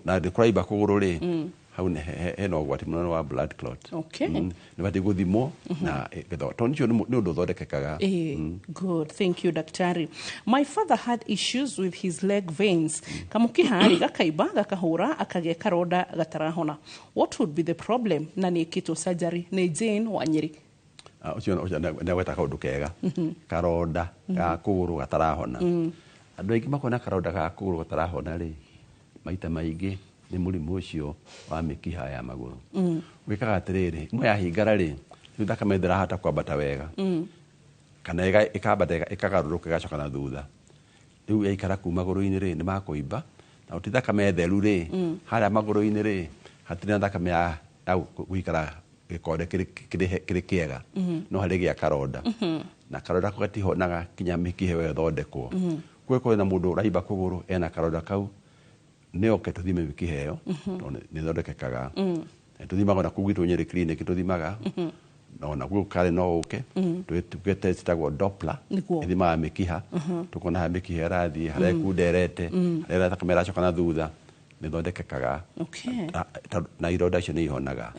B: na kũraimba kũgũrũ rĩ, hau hena ũgwati mũnene wa blood clot. Nĩ batiĩ gũthimwo na tondũ ũcio nĩ ũndũ ũthondekekaga.
A: Good, thank you daktari. My father had issues with his leg veins. Kamũkiha rĩ gakaimba gakahũra akagĩa karonda gatarahona. What would be the problem? Na nĩ ĩkĩtwo surgery nĩ Jane wa Nyeri.
B: Ũcio nĩ agweta kaũndũ kega. Karonda ga kũgũrũ gatarahona. Andũ aingĩ makona karonda ga kũgũrũ gatarahona rĩ, maita maingĩ nĩ mũrimũ ũcio wa mĩkiha ya magũrũ. Wĩkaga atĩrĩrĩ, ĩmwe yahingara rĩ, rĩu thakame ndĩrahota kwambata wega. Kana ĩkambata ĩkagarũrũka ĩgacoka na thutha. Rĩu yaikara kuu magũrũ-inĩ rĩ, nĩ makũimba. Na gũtirĩ thakame theru rĩ, harĩa magũrũ-inĩ rĩ, hatirĩ na thakame ya gũikara gĩkonde kĩrĩ kĩega. No harĩ gĩa karonda. Na karonda kau gatihonaga kinya mĩkiha ĩyo ĩthondekwo. Kũngĩkorwo na mũndũ ũraimba kũgũrũ ena karonda kau, nĩ oke tũthime mĩkiha ĩyo, tondũ nĩ ĩthondekekaga. Tũthimaga ona kũu gwitũ Nyeri clinic tũthimaga, na ona kũu Karen no ũke, twĩke test ĩtagwo Doppler, ĩthimaga mĩkiha, tũkona harĩa mĩkiha ĩrathiĩ, harĩa ĩkunderete, harĩa thakame ĩracoka na thutha, nĩ ĩthondekekaga. Na ironda icio nĩ ihonaga.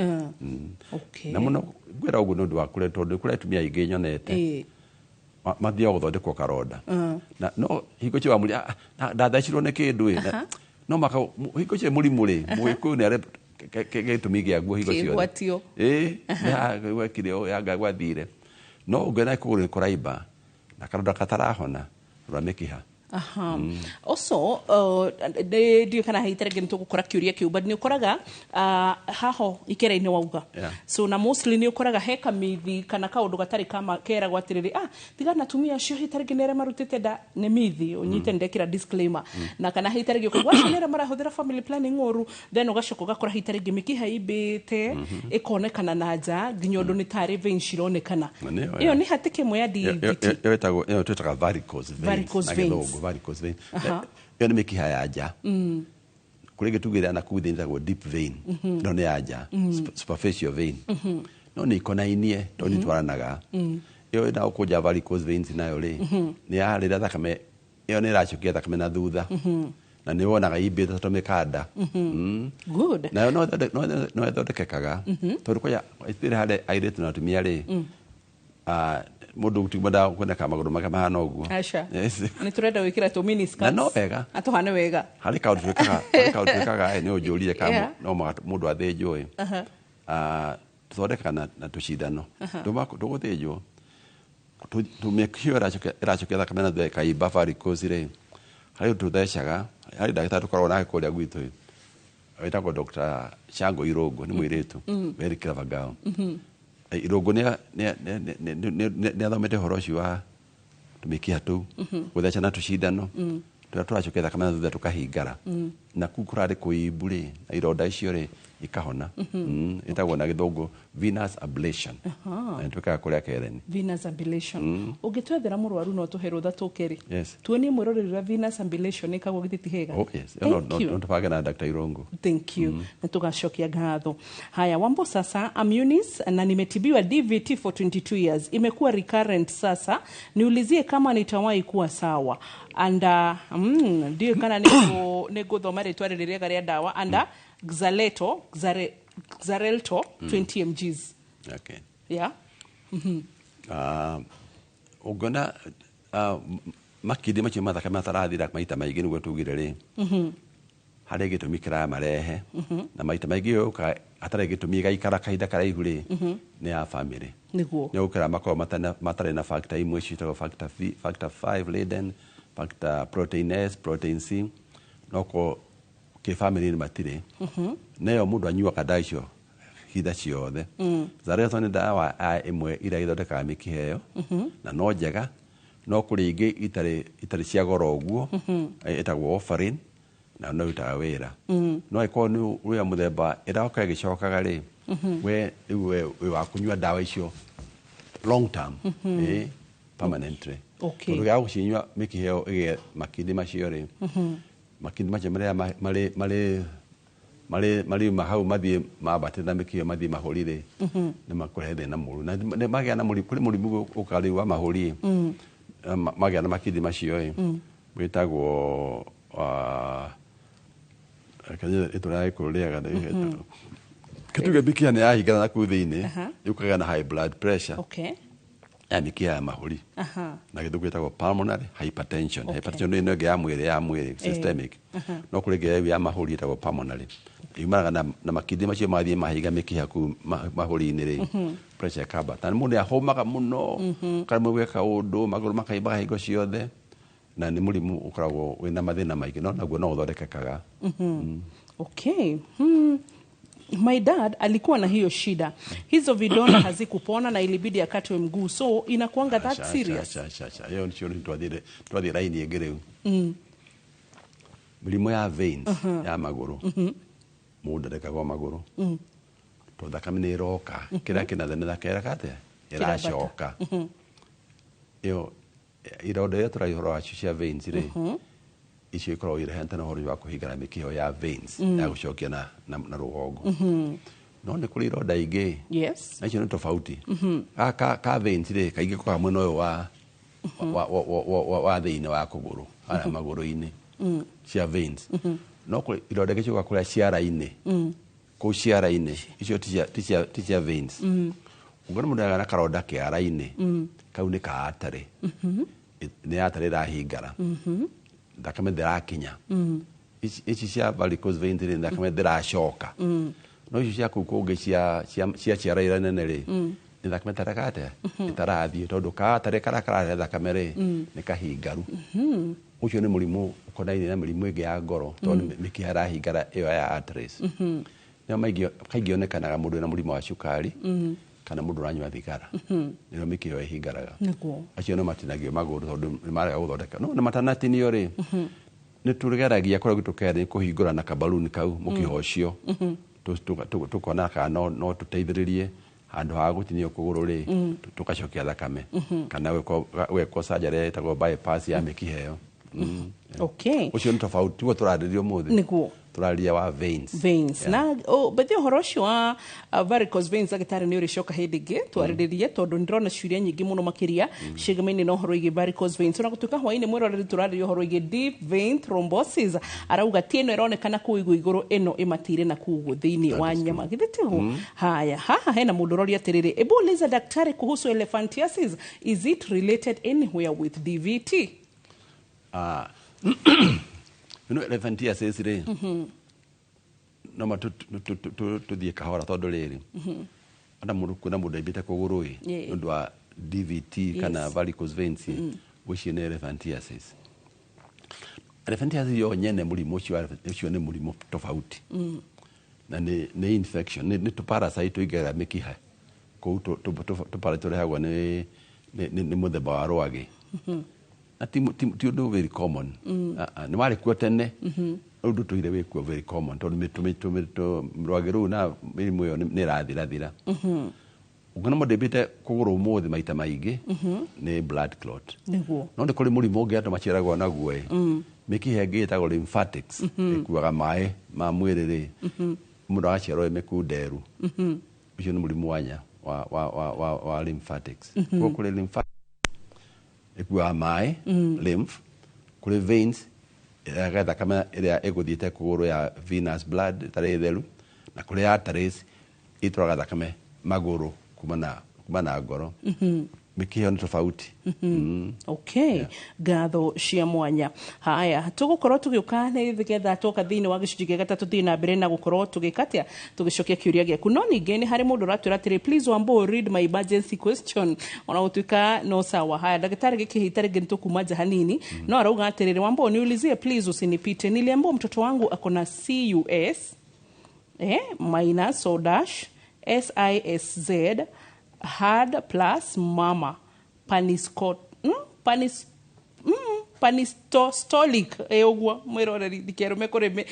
B: Na mũno ngwĩra ũguo nĩ ũndũ wa kũrĩa, tondũ kũrĩ atumia aingĩ nyonete, mathiaga gũthondekwo karonda. Na no hingo cio wamũria, ndathecirwo nĩ kĩndũ ĩ, no maka hingo cio mũrimũ rĩ, mũgĩkũyũ nĩ arĩ gĩtũmi gĩaguo hingo ciothe.
A: Kĩgwatio.
B: Nĩ gwekire ũũ, yanga gwathire. No ũngĩona kũgũrũ nĩ kũraimba, na karonda katarahona, rora mĩkiha.
A: Also, ndiũĩ kana hihi ta rĩngĩ nĩ tũgũkora kĩũria kĩu, but nĩ ũkoraga haho ikera-inĩ wauga. So na mostly nĩ ũkoraga he kamithi kana kaũndũ gatarĩ kama keragwo atĩrĩrĩ, tigana atumia acio hihi ta rĩngĩ nĩ arĩa marutĩte nda nĩ mithi, ũnyite ndekĩra disclaimer. Na kana hihi ta rĩngĩ ũkaigua acio nĩ arĩa marahũthĩra family planning ũru, then ũgacoka ũgakora hihi ta rĩngĩ mĩkiha imbĩte, ĩkonekana na nja, nginya ũndũ nĩ tarĩ veins cironekana. Ĩyo nĩ hatĩka ĩmwe ya DVT.
B: Ĩyo twĩtaga varicose veins.
A: Varicose veins.
B: Varicose vein. Ĩyo nĩ mĩkiha ya nja. Kũrĩ ĩngĩ tugĩra na kũu thĩinĩ ĩtagwo deep vein. No nĩ ya nja. Superficial vein. No nĩ ikonainie tondũ nĩ itwaranaga. Ĩyo ĩna gũkũnja varicose veins nayo rĩ, nĩ ya rĩrĩa thakame ĩyo nĩ ĩracokia thakame na thutha, na nĩ wonaga imbĩte ta mĩkanda.
A: Good.
B: Nayo no ĩthondekekaga, tondũ kwaya especially harĩ airĩtu na atumia rĩ, mũndũ timwendaga kuoneka magũrũ make mahana ũguo.
A: Aca.
B: Yes.
A: Nĩ tũrenda gwĩkĩra tũ mini skirts.
B: Na no wega.
A: Atũhane wega.
B: Harĩ kaũndũ twĩkaga, harĩ kaũndũ twĩkaga, nĩ ũnjũrire ka no mũhaka mũndũ athĩnjwo ĩ. Tũthondekaga na tũcindano. Tũgũthĩnjwo, tũmĩkiho ĩracokia thakame na thutha ĩkaimba varicose rĩ, harĩ ũndũ tũthecaga. Harĩ ndagĩtarĩ tũkoragwo nake kũrĩa gwitũ ĩ, wĩtagwo Dr. Shango Irũngũ, nĩ mũirĩtu, very clever girl. Irũngũ nĩ athomete ũhoro ũcio wa tũmĩkiha tũu, gũtheca na tũcindano tũrĩa tũracokia thakame na thutha tũkahingara, na kũu kũrarĩ kũimbu rĩ, na ironda icio rĩ ikahona. Ĩtagwo na gĩthũngũ venous ablation. Na nĩ twĩkaga kũrĩa Kereni.
A: Venous ablation. Ũngĩtwethera mũrwaru no tũhe rũtha tũke rĩ.
B: Yes.
A: Tuonie mwĩroreri ũrĩa venous ablation ĩkagwo, githĩ ti hega?
B: Oh yes.
A: Thank
B: No,
A: you.
B: no tũbange na Dr. Irũngũ.
A: Thank you. Na tugacokia ngatho. Haya, Wambo, sasa I'm Eunice na nimetibiwa DVT for 22 years, imekuwa recurrent. Sasa niulizie kama nitawahi kuwa sawa and ndiũĩ kana nĩngũthoma rĩtwa rĩrĩ rĩega rĩa ndawa and Xaleto, Xarelto 20 mgs.
B: Okay.
A: Yeah.
B: Ũngĩona makindi macio ma thakame matarathira maita maingĩ, nĩguo tugire rĩ, harĩ gĩtũmi kĩramarehe, na maita maingĩ yũka hatarĩ gĩtũmi ĩgaikara kahinda karaihu rĩ, nĩ ya family. Nĩ gũkĩra makoragwo matarĩ na factor imwe ciĩtagwo factor V, factor 5 Leiden, factor protein S, protein C, no ko kĩ family nĩ matirĩ. Nayo mũndũ anyuaga ndawa icio hinda ciothe. Xarelto nĩ ndawa ĩmwe ĩrĩa ĩthondekaga mĩkiha ĩyo, na no njega, no kũrĩ ingĩ itarĩ cia goro ũguo, ĩtagwo warfarin, na no ĩrutaga wĩra. No ĩkorwo nĩ wĩra mũthemba ĩroka ĩgĩcokaga rĩ, we rĩu we wĩ wa kũnyua ndawa icio long term, permanently. Tondũ gĩa gũcinyua mĩkiha ĩyo ĩgĩe makindi macio rĩ, makindi macio marĩa marĩ marĩ marĩ mariuma hau mathiĩ mambatĩte na mĩkiha mathiĩ mahũri rĩ, nĩ makũrehe thĩna mũru, na nĩ magĩa na mũrimũ, kũrĩ mũrimũ ũkaga rĩu wa mahũri, magĩa na makindi macio ĩ, wĩtagwo rĩtwa rĩa gĩkũyũ rĩega, kĩtuge mĩkiha nĩ yahingana na kũu thĩinĩ, yũkaga na high blood pressure ya mĩkiha ya mahũri, na gĩthũngũ ĩtagwo pulmonary hypertension. Hypertension nĩ ĩno ĩngĩ ya mwĩrĩ, systemic, no kũrĩ ĩngĩ ya mahũri ĩtagwo pulmonary, yumanaga na makindi macio mathiĩ mahiga mĩkiha kũu mahũri-inĩ rĩ, pressure ĩkambata, na mũndũ nĩahũmaga mũno, karemwo gwĩka ũndũ, magũrũ makaimbaga hingo ciothe, na nĩ mũrimũ ũkoragwo wĩna mathĩna maingĩ, no naguo no ũthondekekaga.
A: Okay. My dad alikuwa na hiyo shida, hizo vidonda hazikupona na ilibidi akatwe mguu, so inakuanga that serious?
B: Aca, aca, aca. Ĩyo nĩcio nĩ twathiĩ raini ĩngĩ rĩu. Mĩrimũ ya veins ya magũrũ, mũndũ ndarekagwo magũrũ, tondũ thakame nĩ ĩroka, kĩrĩa kĩna thĩna thakame atĩa ĩracoka. Ĩyo ironda iria tũragia ũhoro wacio cia veins rĩ, icio ikoragwo irehete na ũhoro wa kũhingana mĩkiha ya veins ya gũcokia na rũgongo. No nĩ kũrĩ ironda ingĩ, na icio nĩ tofauti. Ka veins rĩ, kaingĩ kokaga mwena ũyũ wa thĩinĩ wa kũgũrũ, harĩa magũrũ-inĩ, cia veins. No kũrĩ ironda ingĩ ciũkaga kũrĩa ciara-inĩ, kũu ciara-inĩ, icio ti cia veins. Ũngĩona mũndũ agĩa na karonda kĩara-inĩ, kau nĩ ka artery, nĩ artery ĩrahingara, thakame ndĩrakinya. Ici cia varicose veins rĩ, thakame ndĩracoka. No icio cia kũu kũngĩ cia ciara iria nene rĩ, nĩ thakame ĩtareka atĩa, ĩtarathiĩ, tondũ ka artery karĩa kararehe thakame rĩ, nĩ kahingaru. Ũcio nĩ mũrimũ ũkonainie na mĩrimũ ĩngĩ ya ngoro, tondũ nĩ mĩkiha ĩrahingara ĩyo ya arteries. Nĩyo maingĩ kaingĩ yonekanaga mũndũ wĩna mũrimũ wa cukari kana mũndũ ũranyua thigara, nĩrĩo mĩkiha ĩyo ĩhingaraga. Acio no matinagio magũrũ tondũ nĩ marega gũthondeka, no nĩ matanatinio rĩ, nĩ tũgeragia kũrĩa gwitũ Kenya kũhingũra na kabaluni kau mũkiha ũcio, tũkona kana no tũteithĩrĩrie handũ ha gũtinio kũgũrũ rĩ, tũgacokia thakame, kana gwĩkwo surgery ĩtagwo bypass ya mĩkiha ĩyo. Ũcio nĩ tofauti, tiguo tũrarĩrĩria ũmũthĩ. Tũraria wa veins.
A: Veins. Na bethe ũhoro ũcio wa varicose veins, ndagĩtarĩ, nĩ ũrĩcoka hĩndĩ ĩngĩ twarĩrĩrie, tondũ nĩndĩrona ciũria nyingĩ mũno makĩria ciĩgamaine na ũhoro wĩgiĩ varicose veins. Ona gũtuĩka hwaĩ-inĩ, mwĩroreri, tũrarĩria ũhoro wĩgiĩ deep vein thrombosis, arauga ti ĩno ĩronekana kũu igũ igũrũ, ĩno ĩmatire na kũu ũguo thĩinĩ wa nyama, githĩ tiguo? Haya, haha hena mũndũ ũroria atĩrĩrĩ, "Ebu uliza daktari kuhusu elephantiasis, is it related anywhere with DVT?"
B: Ah. Elephantiasis rĩ, no ma tũthiĩ kahora, tondũ rĩrĩ, ona mũndũ, kwĩna mũndũ aimbĩte kũgũrũ ĩ, nĩ ũndũ wa DVT kana varicose veins ĩ, ũcio nĩ elephantiasis. Elephantiasis yo nyene, mũrimũ ũcio ũcio nĩ mũrimũ tofauti, na nĩ infection, nĩ tũparasite tũingĩraga mĩkiha kũu, tũparasite tũrehagwo nĩ mũthemba wa rwagĩ, na ti ũndũ very common. Ah, ah, nĩ warĩ kuo tene, rĩu ndũtũire wĩ kuo very common, tondũ rwagĩ rũu na mĩrimũ ĩyo nĩ ĩrathirathira. Ũngĩona mũndũ aimbĩte kũgũrũ ũmũthĩ maita maingĩ, nĩ blood clot. No nĩ kũrĩ mũrimũ ũngĩ andũ maciaragwo naguo ĩ, mĩkiha ĩngĩ ĩtagwo lymphatics, ĩkuaga maĩ ma mwĩrĩ rĩ, mũndũ agaciarwo ĩ mĩkunderu. Ũcio nĩ mũrimũ wanya wa lymphatics. Koguo kũrĩ lymphatics ĩkuaga maĩ, lymph, kũrĩ veins ĩrehaga thakame ĩrĩa ĩgũthiĩte kũgũrũ ya venous blood ĩtarĩ theru, na kũrĩ arteries itwaraga thakame magũrũ kuma na ngoro. Mĩkiha ĩyo nĩ tofauti.
A: Okay, ngatho cia mwanya. Haya, tũgũkorwo tũgĩũka nĩgetha twoka thĩinĩ wa gĩcunjĩ gĩa gatatũ thiĩ na mbere na gũkorwo tũgĩka atĩa, tũgĩcokia kĩũria gĩaku. No ningĩ nĩ harĩ mũndũ ũratwĩra atĩrĩ, "Please Wambo, read my emergency question." Ona gũtuĩka no sawa. Haya, ndagĩtarĩ, gĩkĩhita rĩngĩ nĩ tũkuma nja hanini, no arauga atĩrĩrĩ, "Wambo, niulizie please, usinipite. Niliambiwa mtoto wangu ako na CUS minus o dash SISZ hard plus mama paniscot, panis, panistostolic." Ũguo mwĩroreri, ndikerume kũrĩ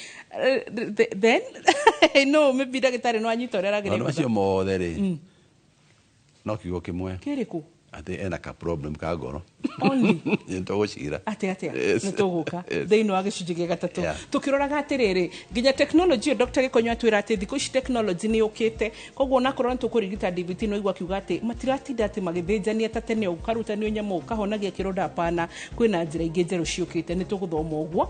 A: then no maybe ndagĩtarĩ no anyita ũrĩa
B: Maũndũ
A: arageria.
B: Macio mothe rĩ, no kiugo kĩmwe.
A: Kĩrĩkũ?
B: Atĩ ena ka problem ka ngoro.
A: Only.
B: Nĩ tũgũcira.
A: Atĩ atĩa?
B: Yes.
A: Nĩ tũgũka
B: Yes.
A: thĩinĩ wa gĩcunjĩ gĩa gatatũ, tũkĩroraga atĩrĩrĩ, nginya tekinoronjĩ ĩyo. Dr. Gĩkonyo atwĩra atĩ thikũ ici tekinoronjĩ nĩ yũkĩte, koguo onakorwo nĩ tũkũrigita DVT, no igua akiuga atĩ matiratinda atĩ magĩthĩnjania ta tene, ũkarutanio nyamũ ũkahonagia kĩronda. Hapana, kwĩna njĩra ingĩ njerũ ciũkĩte, nĩ tũgũthoma ũguo.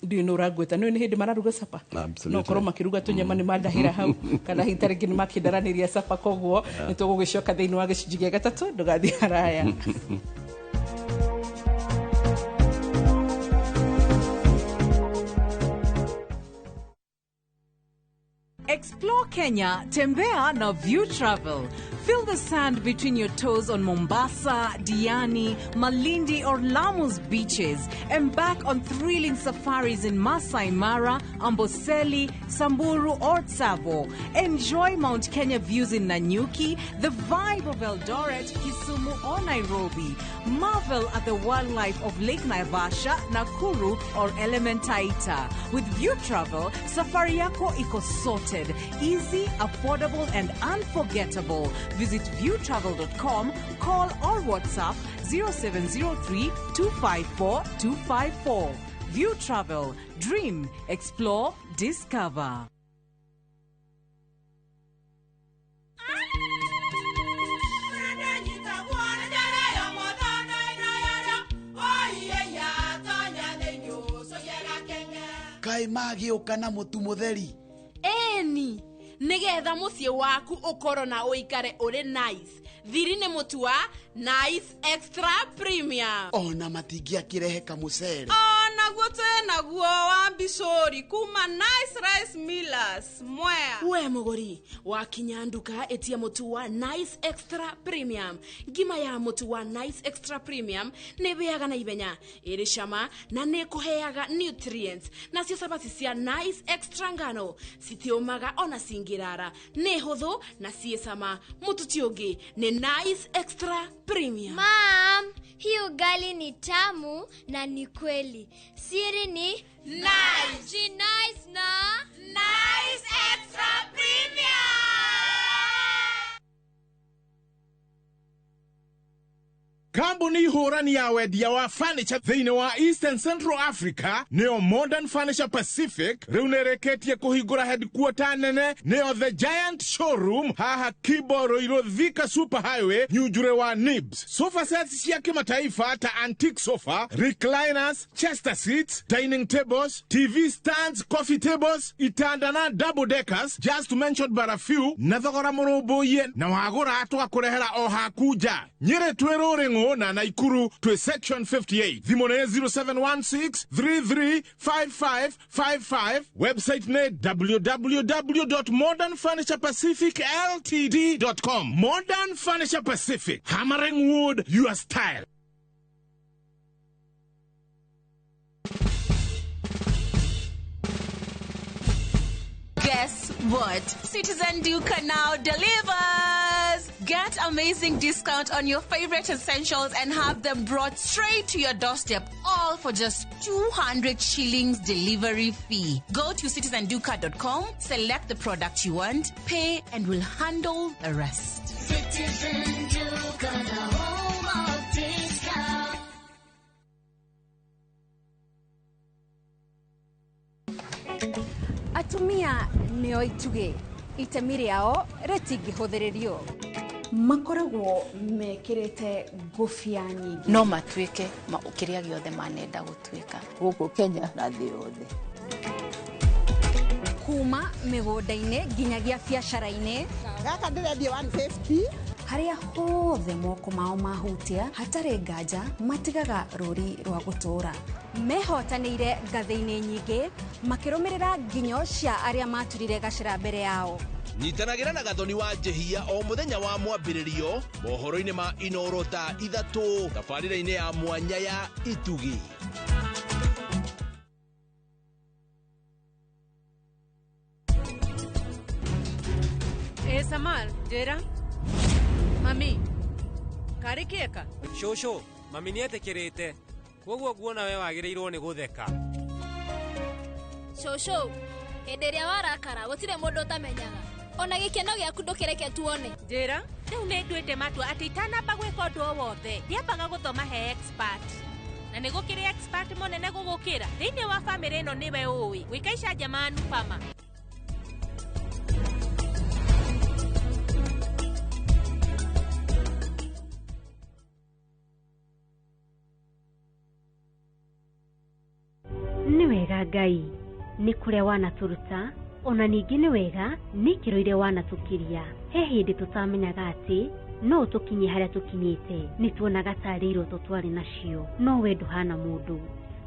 A: Ndiũĩ nĩ ũrangwĩta, nĩ hĩndĩ mararuga capa.
B: Absolutely.
A: No korwo makĩruga tũnyama nĩ mandahĩra hau, kana hihi ta rĩngĩ nĩ makĩndaranĩria capa. Koguo nĩ tũgũgĩcoka thĩinĩ wa gĩcunjĩ gĩa gatatũ, ndũgathiĩ haraya.
D: Explore Kenya, Tembea na View Travel. Feel the sand between your toes on Mombasa, Diani, Malindi, or Lamu's beaches. Embark on thrilling safaris in Masai Mara, Amboseli, Samburu, or Tsavo. Enjoy Mount Kenya views in Nanyuki, the vibe of Eldoret, Kisumu, or Nairobi. Marvel at the wildlife of Lake Naivasha, Nakuru, or Elementaita. With View Travel, safari yako iko sorted, easy, affordable, and unforgettable. Visit viewtravel.com, call or WhatsApp 0703 254 254. View Travel, dream, explore, discover.
M: Kaĩ magĩũka na mũtu mũtheri?
N: Ĩni, nĩgetha mũciĩ waku ũkorwo na ũikare ũrĩ nice, thiri nĩ mũtu wa Nice Extra Premium.
M: Ona matingĩakĩrehe kamũcere?
K: Onaguo twĩ naguo wa mbicũri kuma Nice Rice Millers Mwea.
N: We mũgũri, wakinya nduka ĩtia mũtu wa Nice Extra Premium. Ngima ya mũtu wa Nice Extra Premium nĩ ĩhĩaga na ihenya, ĩrĩ cama na nĩ ĩkũheaga nutrients. Nacio cabaci cia Nice Extra ngano citiũmaga ona cingĩrara, nĩ hũthũ na ciĩ cama. Mũtu ti ũngĩ, nĩ Nice Extra Premium.
O: Mom, hii ugali ni tamu na ni kweli. Siri ni
N: Nice.
O: Ji nice na
N: Nice Extra Premium.
H: Kambuni hũrani ya wendia wa furniture thĩinĩ wa East and Central Africa, nĩyo Modern Furniture Pacific, rĩu nĩrĩkĩtie kũhingũra headquarter nene, nĩyo The Giant Showroom, haha Kibo Ruiru Thika Super Highway, Nyunjure wa Nibs. Sofa sets cia kĩmataifa ta antique sofa, recliners, chester seats, dining tables, TV stands, coffee tables, itanda na double deckers, just to mention but a few, na thogora mũrũmbũiye, na wagũra tũgakũrehera o haku nja. Nyĩrĩ twĩ Rũrĩng'ũ na Naikuru twĩ section 58. Thimũ nĩ 0716 335555. Website nĩ www.modernfurniturepacificltd.com. Modern Furniture Pacific, hammering wood your style.
D: Guess what? Citizen Duka now delivers! Get amazing discount on your favorite essentials and have them brought straight to your doorstep, all for just 200 shillings delivery fee. Go to citizenduka.com, select the product you want, pay, and we'll handle the rest.
L: Citizen Duka, the home of discount.
I: Atumia nĩo itugĩ, itemi rĩao rĩtingĩhũthĩrĩrio.
P: Makoragwo mekĩrĩte ngũbia nyingĩ.
Q: No matuĩke kĩrĩa gĩothe manenda gũtuĩka.
F: Gũkũ Kenya na thĩ yothe.
I: Kuma mĩgũnda-inĩ nginyagia biacara-inĩ.
G: Gaka ndĩrendia 150.
P: Harĩa hothe moko mao mahutia, hatarĩ nganja matigaga rũri rwa gũtũũra.
I: Mehotanĩire ngathĩ-inĩ nyingĩ, makĩrũmĩrĩra nginyo cia arĩa maturire gacĩra mbere yao.
J: Nyitanagĩra na Gathoni wa Njehia o mũthenya wa mwambĩrĩrio mohoro-inĩ ma Inoro thaa 3 tabarĩra-inĩ ya mwanya ya Itugi.
R: Samal, njĩra. Mami, karĩ kĩeka?
S: Cũcũ, mami nĩetĩkĩrĩte. Koguo nguona we wagĩrĩirwo nĩ gũtheka.
T: Cũcũ, hĩndĩ ĩrĩa warakara gũtirĩ mũndũ ũtamenyaga. Ona gĩkeno gĩaku ndũkĩreke tuone.
R: Njĩra, rĩu nĩ nduĩte matua atĩ itanamba gwĩka ũndũ o wothe, ndiambaga gũthoma he expert. Na nĩ gũkĩrĩ expert mũnene gũgũkĩra. Thĩinĩ wa bamĩrĩ ĩno nĩwe ũĩ gwĩka icanjama Anupama.
U: Nĩ wega Ngai nĩ kũrĩa wanatũruta, ona ningĩ nĩ wega nĩ ikĩro iria wanatũkiria. He hĩndĩ tũtamenyaga atĩ no tũkinye harĩa tũkinyĩte, nĩ tuonaga tarĩ iroto twarĩ nacio, no we ndũhana mũndũ.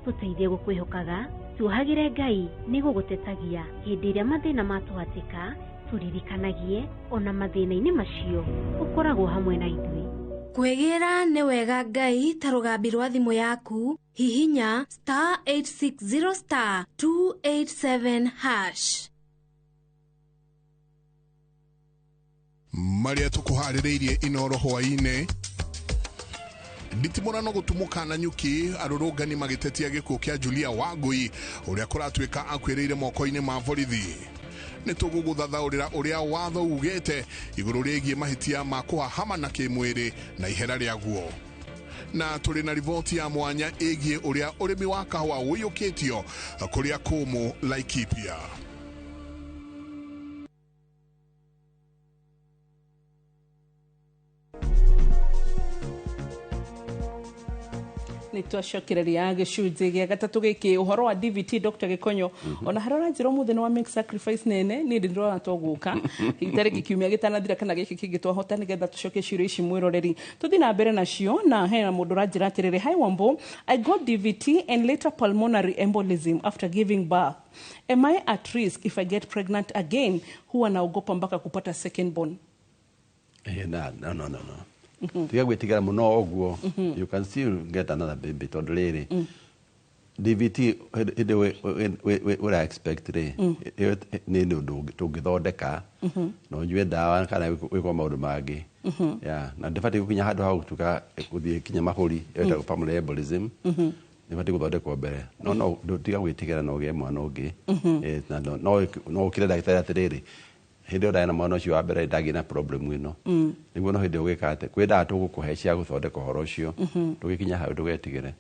U: Tũteithie gũkwĩhokaga, tuohagĩre Ngai nĩ gũgũtetagia hĩndĩ ĩrĩa mathĩna matũhatĩka, tũririkanagie ona mathĩna-inĩ macio ũkoragwo hamwe na ithuĩ.
V: Kwĩgĩra nĩ wega Ngai ta rũgambi rwa thimũ yaku, hihinya star 860 star 287 hash.
W: Marĩa tũkũharĩrĩirie Inoro hwaĩ-inĩ. Nditimũrano gũtumũka na nyuki, arũrũngani magĩtetia gĩkuũ kĩa Julia Wangui ũrĩa kũratuĩka akuĩrĩire moko-inĩ ma borithi. Nĩ tũgũgũthathaũrĩra ũrĩa watho ugĩte igũrũ rĩgiĩ mahĩtia ma kũhahama na kĩmwĩrĩ na ihera rĩaguo. Na tũrĩ na riboti ya mwanya ĩgiĩ ũrĩa ũrĩmi wa kahũa ũiyũkĩtio kũrĩa kũmũ Laikipia.
A: Nĩ twacokereria gĩcunjĩ gĩa gatatũ gĩkĩ ũhoro wa DVT Dr. Gĩkonyo. Ona harĩa ũranjĩra ũmũthĩ nĩ wa make sacrifice nene, niĩ ndĩrona twagũka itarĩ kiumia gĩtanathira kana gĩkĩ kĩngĩ twahota nĩgetha tũcoke ciũria ici mwĩroreri. Tũthiĩ na mbere nacio, na hena mũndũ ũranjĩra atĩrĩrĩ, hi Wambo, I got DVT and later pulmonary embolism after giving birth. Am I at risk if I get pregnant again? Huwa naogopa mpaka kupata second born.
B: No. Tiga gwĩtigĩra mũno ũguo, you can still get another baby tondũ rĩrĩ DVT hĩndĩ ũra expect rĩ, ĩyo nĩ ũndũ tũngĩthondeka na ũnyue ndawa kana wĩkwo maũndũ mangĩ. Yeah, na ndĩbatiĩ gũkinya handũ ha gũtuĩka gũthiĩ kinya mahũri, ĩyo ĩtagwo pulmonary embolism. Nĩbatiĩ gũthondekwo mbere. No tiga gwĩtigĩra na ũgĩe mwana ũngĩ. Na no ũkĩre ndagĩtarĩ atĩrĩrĩ, Hĩndĩ ĩyo ndarĩ na mwana ũcio wa mbere, ndagĩ na problem ĩno. Nĩguo no hĩndĩ ũgĩka atĩ kwĩ ndawa tũgũkũhe cia gũthondeka ũhoro ũcio. Ndũgĩkinya hau, ndũgetigĩre.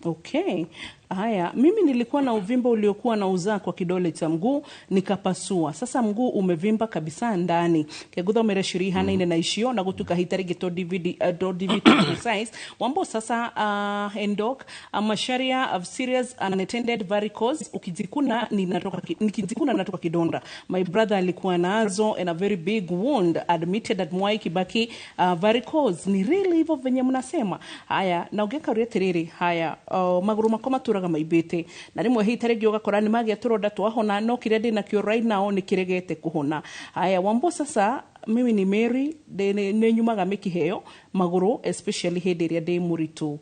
A: Okay. Haya, mimi nilikuwa na uvimba uliokuwa na uzaa kwa kidole cha mguu, nikapasua. Sasa mguu umevimba kabisa ndani. Keguthomere ciũria ihanaine na icio na gutuka hita rĩngĩ to DVD, to DVT precise. Wambo sasa, endok Masharia of serious unattended varicose, ukijikuna ninatoka nikijikuna natoka kidonda. My brother alikuwa nazo and a very big wound, admitted at Mwai Kibaki. Varicose ni really hivyo venye mnasema? Haya, na ũngĩkaũria atĩrĩrĩ, haya, magũrũ makwa matũraga maimbĩte na rĩmwe hihi ta rĩngĩ ũgakora nĩ magĩa tũronda twahona, no kĩrĩa ndĩ nakĩo right now nĩ kĩregete kũhona. Haya, Wambo, sasa mimi ni Mary, nĩ nyumaga mĩkiha ĩyo magũrũ, especially hĩndĩ ĩrĩa ndĩ mũritũ,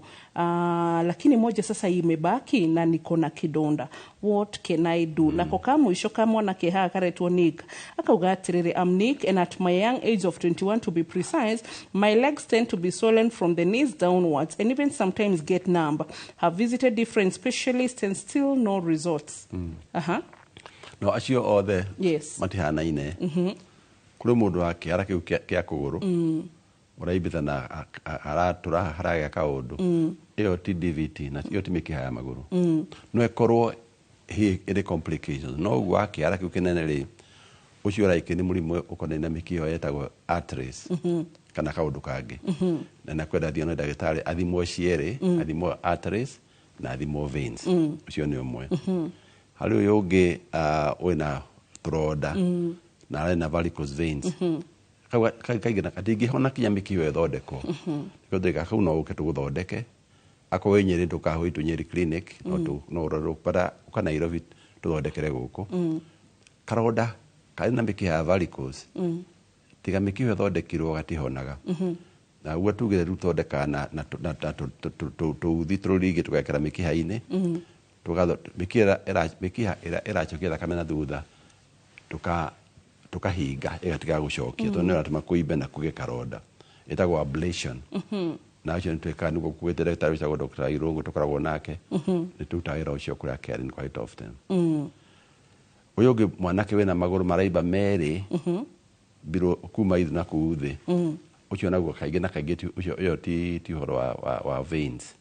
A: lakini moja sasa imebaki na niko na kidonda. What can I do? Nako ka mũico ka mwanake haha karetwo Nick akauga atĩrĩrĩ, I'm Nick and at my young age of 21 to be precise, my legs tend to be swollen from the knees downwards and even sometimes get numb. Have visited different specialists and still no results. Aha.
B: No acio othe matihanaine. Kũrĩ mũndũ wa kĩara kĩu kĩa kũgũrũ ũraimbĩta na aratũra haragĩa kaũndũ. Ĩyo ti DVT na ĩyo ti mĩkiha ya magũrũ. No ĩkorwo hihi ĩrĩ complications, no ũguo wa kĩara kĩu kĩnene rĩ, ũcio ũraikĩ nĩ mũrimũ ũkonainie na mĩkiha ĩyo yetagwo arteries kana kaũndũ kangĩ. Na nakwenda thiĩ ona ndagĩtarĩ athimwo cierĩ, athimwo arteries na athimwo veins. Ũcio nĩ ũmwe. Harĩ ũyũ ũngĩ, wĩna tũronda na arĩ na varicose veins. Kau kaingĩ na katingĩhona kinya mĩkiha ĩyo ĩthondekwo. Nĩkĩo ndĩga kau no ũke tũgũthondeke. Akorwo wĩ Nyĩrĩ, ndũkahũitwo Nyĩrĩ clinic, no no ũrorwo bara ũka Nairobi tũthondekere gũkũ. Karonda karĩ na mĩkiha ya varicose, tiga mĩkiha ĩthondekirwo gatihonaga. Na ũguo tugire rĩu thondekaga na tũuthi tũrũrigi tũgekĩra mĩkiha-inĩ. Mĩkiha ĩracokia thakame na thutha, tukahinga ĩgatiga gũcokia, tondũ nĩ ĩratũma kũimbe na kũgĩe karonda. Ĩtagwo ablation. Na ũcio nĩ twĩkaga nĩguo kuĩte ndagĩtarĩ wĩtagwo Dr. Irũngũ tũkoragwo nake. Nĩ tũrutaga wĩra ũcio kũrĩa Karen quite often. Ũyũ ũngĩ mwanake wĩna magũrũ maraimba merĩ mbirũ kuma ithu na kũu thĩ. Ũcio naguo kaingĩ na kaingĩ ũcio ĩyo ti ũhoro wa veins.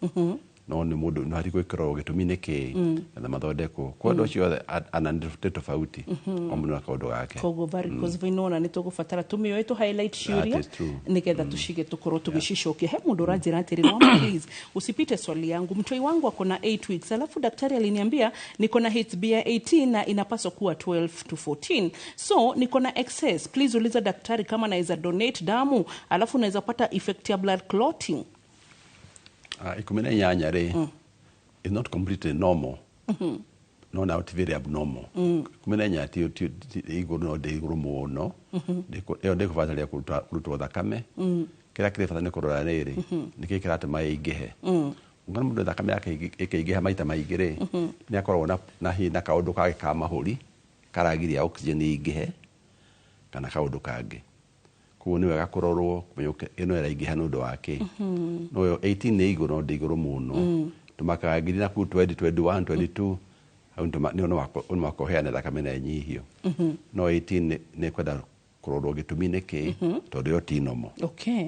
B: No nĩ mũndũ no hatirĩ gwĩkĩrwo gĩtũmi nĩ kĩĩ na mathondekwo kwa andũ acio othe ana nĩ tofauti, o mũndũ na kaũndũ gake.
A: Koguo varicose vein ona nĩ tũgũbatara tũmĩoe tũ highlight ciũria
B: That is true.
A: nĩgetha tũcige tũkorwo tũgĩcicokia. He mũndũ ũranjĩra atĩrĩ, "Mama, please usipite swali yangu, mtoi wangu ako na 8 weeks, alafu daktari aliniambia niko na HB ya 18 na inapaswa kuwa 12 to 14, so niko na excess. Please uliza daktari kama naweza donate damu, alafu naweza pata effect ya blood clotting."
B: 18 rĩ is not completely normal, no not very abnormal. 18 ti igũrũ, no ndĩ igũrũ mũno. Ĩyo ndĩkũbataria kũrutwo thakame. Kĩrĩa kĩrĩ bata nĩ kũrora rĩrĩ, nĩkĩĩ kĩratũma ĩingĩhe. Ũngĩona mũndũ thakame yake ĩkĩingĩha maita maingĩ rĩ, nĩ akoragwo na hihi na kaũndũ kangĩ ka mahũri karagiria oxygen ĩingĩhe kana kaũndũ kangĩ. Koguo nĩ wega kũrorwo kũmenya ĩno ĩraingĩha nĩ ũndũ wa kĩ. No ĩyo 18 nĩ igũrũ, no ndĩ igũrũ mũno. Tũmakaga ngiri na kũu 20, 21, 22, hau nĩ no mwaka ũheane thakame na ĩnyihio. No 18 nĩ kwenda kũrorwo gĩtũmi nĩ kĩ, tondũ ĩyo ti normal.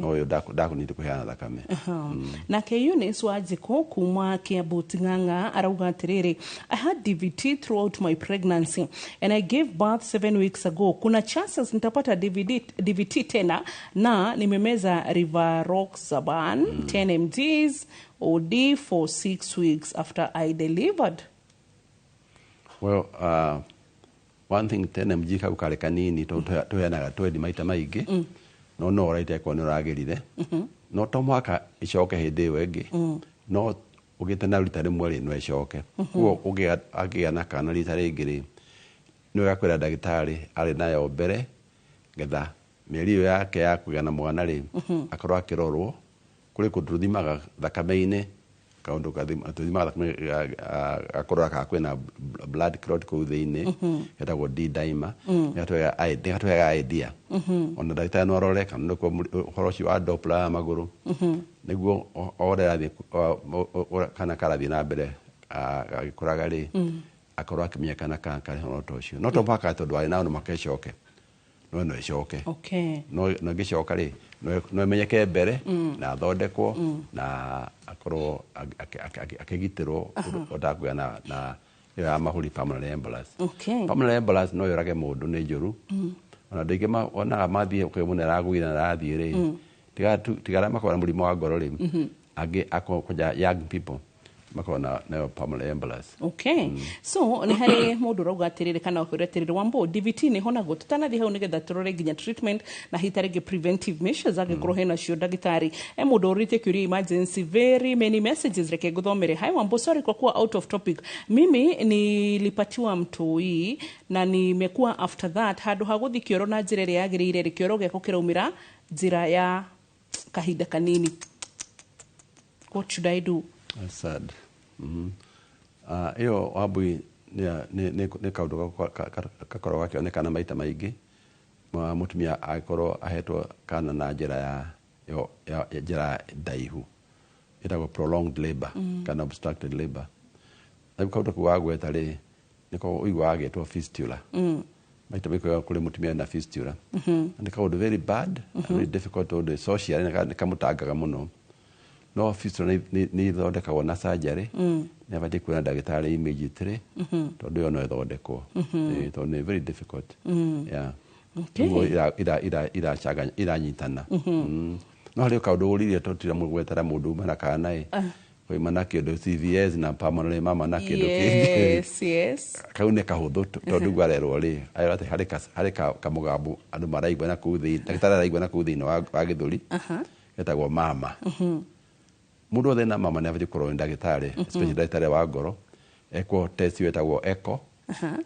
B: No ĩyo ndakũnĩte kũheana thakame.
A: Aha. Nake Eunice Wanjikũ kuma Kiambu Ting'ang'a arauga atĩrĩrĩ, "I had DVT throughout my pregnancy and I gave birth 7 weeks ago. Kuna chances nitapata DVT tena na nimemeza Rivaroxaban 10 mgs OD for 6 weeks after I delivered?"
B: Well, one thing, 10 mg kau karĩ kanini tondũ tũheanaga 20 maita maingĩ. No ũraite akorwo nĩ ũragĩrire, no to mũhaka ĩcoke hĩndĩ ĩyo ĩngĩ. No ũgĩte na rita rĩmwe rĩ, no ĩcoke. Koguo angĩgĩa na kana rita rĩngĩ rĩ, nĩ wega kwĩra ndagĩtarĩ arĩ nayo mbere, getha mĩeri ĩyo yake ya kũgĩa na mwana rĩ, akorwo akĩrorwo. Kũrĩ kũndũ tũthimaga thakame-inĩ, kaũndũ tũthimaga thakame gakũrora kana kwĩna blood clot kũu thĩinĩ, getagwo D dimer. Nĩgatũheaga idea. Ona ndagĩtarĩ no arore kana nĩkuo ũhoro ũcio wa Doppler ya magũrũ, nĩguo o ũrĩa ĩrathiĩ kana karathiĩ na mbere gagĩkũraga rĩ, akorwo akĩmenya kana karĩ ũhoro ta ũcio. No to mũhaka tondũ arĩ nao no mũhaka ĩcoke. no ĩcoke. No ĩngĩcoka rĩ, no ĩmenyeke mbere na athondekwo na akorwo akĩgitĩrwo ũtakũgĩa na ĩyo ya mahũri, pulmonary embolus. Pulmonary embolus no yũrage mũndũ, nĩ njũru. Ona andũ aingĩ onaga mathiĩ kwĩ mũndũ aragũire na arathiĩ rĩ, tiga arĩa makoragwo na mũrimũ wa ngoro rĩ, angĩ akorwo kwanja young people makoragwo na nayo pulmonary embolus.
A: Okay. So nĩ harĩ mũndũ ũrauga atĩrĩrĩ kana ũkwĩra atĩrĩrĩ, Wambo, DVT nĩ honagwo? Tũtanathiĩ hau nĩgetha tũrore nginya treatment na hihi tarĩngĩ preventive measures angĩkorwo hena cio, ndagĩtarĩ, e mũndũ ũrĩtie kĩũria emergency, very many messages, reke ngũthomere. "Hi Wambo, sorry kwa kuwa out of topic. Mimi nilipatiwa mtoi na nimekuwa after that handũ ha gũthiĩ kĩoro na njĩra ĩrĩa yagĩrĩire rĩ, kĩoro gĩakwa kĩraumĩra njĩra ya kahinda kanini. What should I do?"
B: That's sad. Ĩyo Wambui nĩ kaũndũ gakoragwo gakĩonekana maita maingĩ. Mũtumia angĩkorwo ahetwo kana na njĩra ya njĩra ndaihu ĩtagwo prolonged labor kana obstructed labor. Rĩu kaũndũ kau wagweta rĩ, nĩko ũiguaga gagĩtwo fistula. Maita maingĩ kũrĩ mũtumia na fistula. Na nĩ kaũndũ very bad, very difficult tondũ socially nĩ kamũtangaga mũno. No fistula nĩ ithondekagwo na surgery. Nĩ abatiĩ kuona ndagĩtarĩ immediately tondũ ĩyo no ĩthondekwo. Tondũ nĩ very difficult. Yeah. Nĩguo iranyitana. No harĩ kaũndũ ũririe tũtira mũgwetera mũndũ uma na kana ĩ koima na kĩndũ CVS na pulmonary mama na kĩndũ kĩngĩ. Kau nĩ kahũthũ tondũ guo arerwo rĩ, arerwo atĩ harĩ kamũgambo andũ maraigua na kũu thĩinĩ, ndagĩtarĩ araigua na kũu thĩinĩ wa gĩthũri getagwo mama. Mũndũ wothe na mama nĩ abatiĩ kũrorwo nĩ ndagĩtarĩ, especially ndagĩtarĩ wa ngoro, ekwo test ĩtagwo echo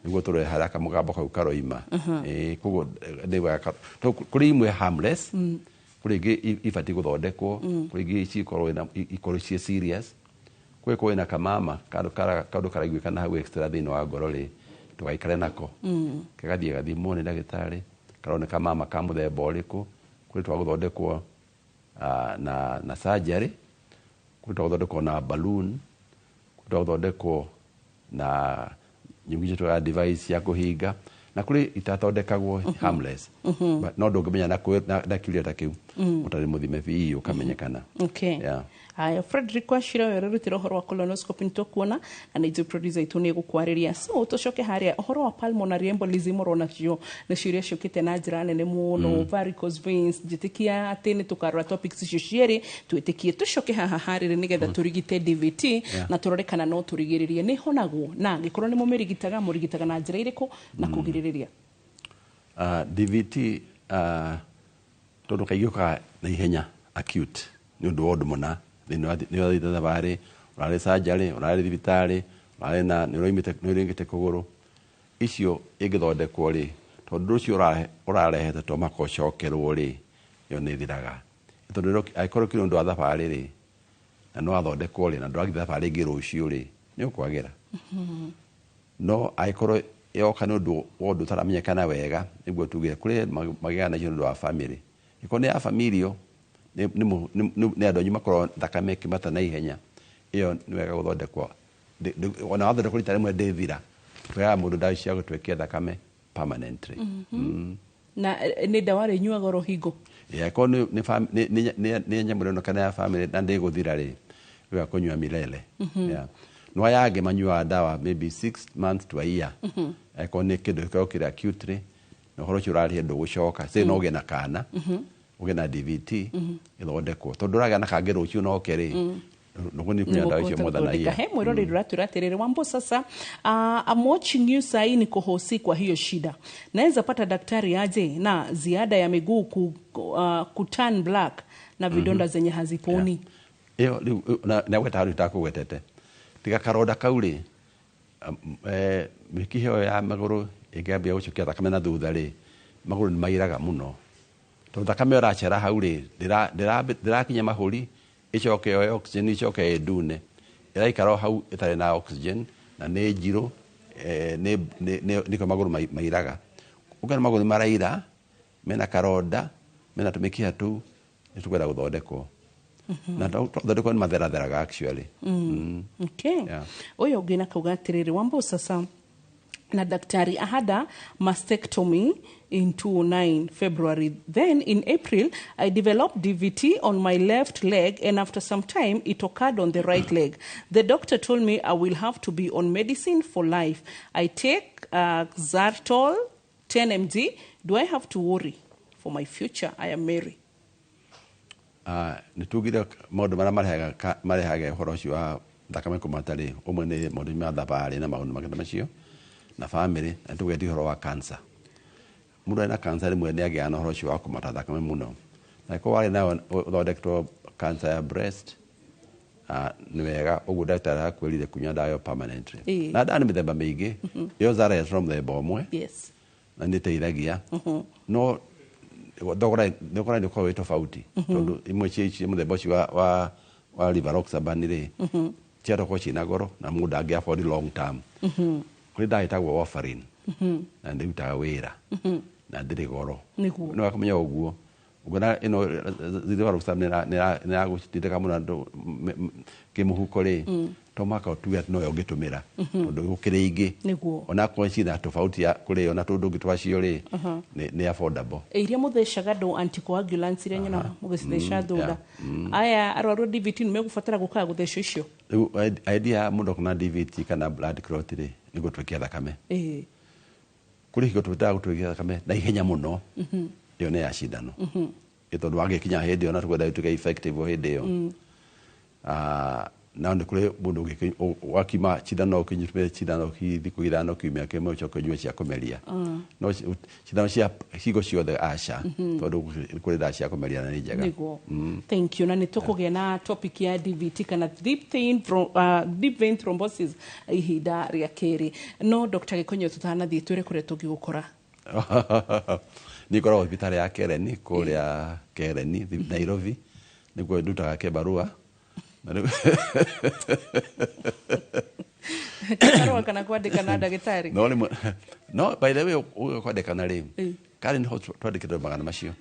B: nĩguo tũrore harĩa kamũgambo kau karoima. Ĩĩ, koguo nĩ wega tondũ kũrĩ imwe harmless, kũrĩ ingĩ ibatiĩ gũthondekwo, kũrĩ ingĩ cikorwo ikorwo ciĩ serious. Kwĩ kwĩna kamama kaũndũ karaiguĩkana hau extra thĩinĩ wa ngoro rĩ, ndũgaikare nako. Kagathiĩ gathimwo nĩ ndagĩtarĩ, karoneka mama ka mũthemba ũrĩkũ. Kũrĩ twa gũthondekwo na surgery, kũrĩ twa gũthondekwo na balloon, kũrĩ twa gũthondekwo na nyamũ icio twa device ya kũhinga, na kũrĩ itathondekagwo harmless. But no ndũngĩmenya na kĩũria ta kĩu ũtarĩ mũthime biũ ũkamenyekana. Yeah.
A: Haya, Frederick Wachira ũyũ ũrarutĩra ũhoro wa colonoscopy nĩtũkuona na nĩ ithuĩ producer itũ nĩ ĩgũkwarĩria. So tũcoke harĩa ũhoro wa pulmonary embolism, ũrona cio nĩcio iria ciũkĩte na njĩra nene mũno, varicose veins. Njĩtĩkia atĩ nĩ tũkarora topics icio cierĩ, twĩtĩkie tũcoke haha harĩrĩ nĩgetha tũrigite DVT na tũrore kana no tũrigĩrĩrie, nĩ honagwo, na angĩkorwo nĩ mũmĩrigitaga, mũrigitaga na njĩra ĩrĩkũ na kũgirĩrĩria.
B: DVT tondũ kaingĩ ũkaga na ihenya acute nĩ ũndũ wa ũndũ mũna thĩinĩ wa nĩ ũrathiĩte thabarĩ, ũrarĩ surgery, ũrarĩ thibitarĩ, ũrarĩ na nĩ ũraimĩte, nĩ ũringĩte kũgũrũ, icio ĩngĩthondekwo rĩ, tondũ ũcio ũrarehete to mũhaka ũcokerwo rĩ, ĩyo nĩ ĩthiraga. Tondũ angĩkorwo kĩrĩ ũndũ wa thabarĩ rĩ, na nĩ wathondekwo rĩ, na ndũrathiĩ thabarĩ ĩngĩ rũciũ rĩ, nĩ ũkwagĩra. No angĩkorwo yoka nĩ ũndũ wa ũndũ ũtaramenyekana wega, nĩguo tuge kũrĩ magĩaga nacio nĩ ũndũ wa family, ĩkorwo nĩ ya familial, nĩ andũ anyu makorwo thakame ĩkĩmata na ihenya, ĩyo nĩ wega gũthondekwo. Ona wathondekwo rita rĩmwe ndĩthira, tũheaga mũndũ ndawa cia gũtwekia thakame permanently.
A: Na nĩ ndawa rĩnyuaga oro hingo?
B: Yeah, korwo nĩ nyamũ ĩronekana ya family na ndĩgũthira rĩ, wega kũnyua milele. Yeah. No aya angĩ manyuaga ndawa maybe 6 months to a year. Angĩkorwo nĩ kĩndũ gĩkoragwo kĩrĩ acutely na ũhoro ũcio ũrarĩhe ndũgũcoka, say no ũgĩe na kana ũgĩe na DVT ĩthondekwo, tondũ ũragĩa na kangĩ rũciũ noke rĩ, nĩguo nĩ kũnyua ndawa icio more than a year.
A: He mwĩroreri ũratwĩra atĩrĩrĩ, "Wambo, sasa I'm watching you sahi, niko hosi kwa hiyo shida, naweza pata daktari aje na ziada ya miguu kuturn black na vidonda zenye haziponi?"
B: Ĩyo rĩu na gweta harĩa itakũgwetete, tiga karonda kau rĩ, mĩkiha ĩyo ya magũrũ ĩngĩambia gũcokia thakame na thutha rĩ, magũrũ nĩ mairaga mũno tondũ thakame ĩyo ĩracera hau rĩ, ndĩrakinya mahũri ĩcoke yoe oxygen, ĩcoke ĩndune, ĩraikara o hau ĩtarĩ na oxygen na nĩ njirũ, nĩkĩo magũrũ mairaga. Ũngĩona magũrũ nĩ maraira mena karonda mena tũmĩkiha tũu, nĩ tũkwenda gũthondekwo, na twathondekwo nĩ matheratheraga actually.
A: Okay.
B: Yeah.
A: Ũyũ ũngĩ na kauga atĩrĩrĩ, "Wambo, sasa Na daktari. I had a mastectomy in 2009 February. Then in April, I developed DVT on my left leg, and after some time, it occurred on the right leg. The doctor told me I will have to be on medicine for life. I take Xartol 10 mg. Do I have to worry for my future? I am Mary.
B: Nĩ tugire maũndũ marĩa marehaga ũhoro ũcio wa thakame kũmata rĩ, ũmwe nĩ maũndũ ma thabarĩ na maũndũ mangĩ ta macio na family, na tũgetia ũhoro wa cancer. Mũndũ arĩ na cancer rĩmwe nĩ agĩaga na ũhoro ũcio wa kũmata thakame mũno, na ĩkorwo warĩ nayo ũthondeketwo cancer ya breast, nĩ wega ũguo ndagĩtarĩ akwĩrire kunyua ndawa ĩyo permanently. Na ndawa nĩ mĩthemba mĩingĩ. Ĩyo Xarelto no mũthemba ũmwe na nĩ ĩteithagia, no thogora nĩ ũkoragwo wĩ tofauti, tondũ imwe cia ici mũthemba ũcio wa rivaroxaban rĩ, ciatokorwo ciĩna goro na mũndũ ndangĩ afford long term. Kũrĩ ndawa ĩtagwo warfarin na nĩ ĩrutaga wĩra na ndĩrĩ goro. Nĩ wakamenya ũguo ũngĩona ĩno rivaroxaban nĩ ĩragũtindĩka mũno andũ kĩmũhuko rĩ, to mũhaka ũtuge atĩ noyo ũngĩtũmĩra, tondũ gũkĩrĩ ingĩ onakorwo ciĩna tofauti ya kũrĩ yo na tũndũ ũngĩ twacio rĩ, nĩ affordable.
A: Iria mũthecaga andũ anticoagulants, iria nyonaga mũgĩcitheca thũnda, aya arwaru a DVT nĩ megũbatara gũkaga gũthecwo icio?
B: Rĩu idea ya mũndũ akona DVT kana blood clot rĩ, nĩ gũtwekia thakame. Kũrĩ hingo twĩtaga gũtwekia thakame na ihenya mũno. Ĩyo nĩ ya cindano. Ĩ tondũ wagĩkinya hĩndĩ ĩyo na twenda ĩtuĩke effective o hĩndĩ ĩyo. Na nĩ kũrĩ mũndũ wakiuma cindano, ũkĩnyue cindano thikũ 5, kiumia kĩmwe, ũcoke ũnyue cia kũmeria. No cindano cia cigo ciothe aca, tondũ kũrĩ ndawa cia kũmeria na nĩ njega.
A: Thank you. Na nĩ tũkũgĩa na topic ya DVT kana deep vein thrombosis ihinda rĩa kerĩ. No Dr. Gĩkonyo, tũtanathiĩ, twĩre kũrĩa tũngĩgũkora.
B: Nĩ ngoragwo thibitarĩ ya Kereni kũrĩa Kereni, Nairobi, nĩkuo ndutaga kĩbarũa. Na
A: Kĩbarũa kana kwandĩka na ndagĩtarĩ?
B: No rĩmwe, no by the way, ũgĩ kwandĩkana rĩ, Karen ho twandĩkĩtwo magana macio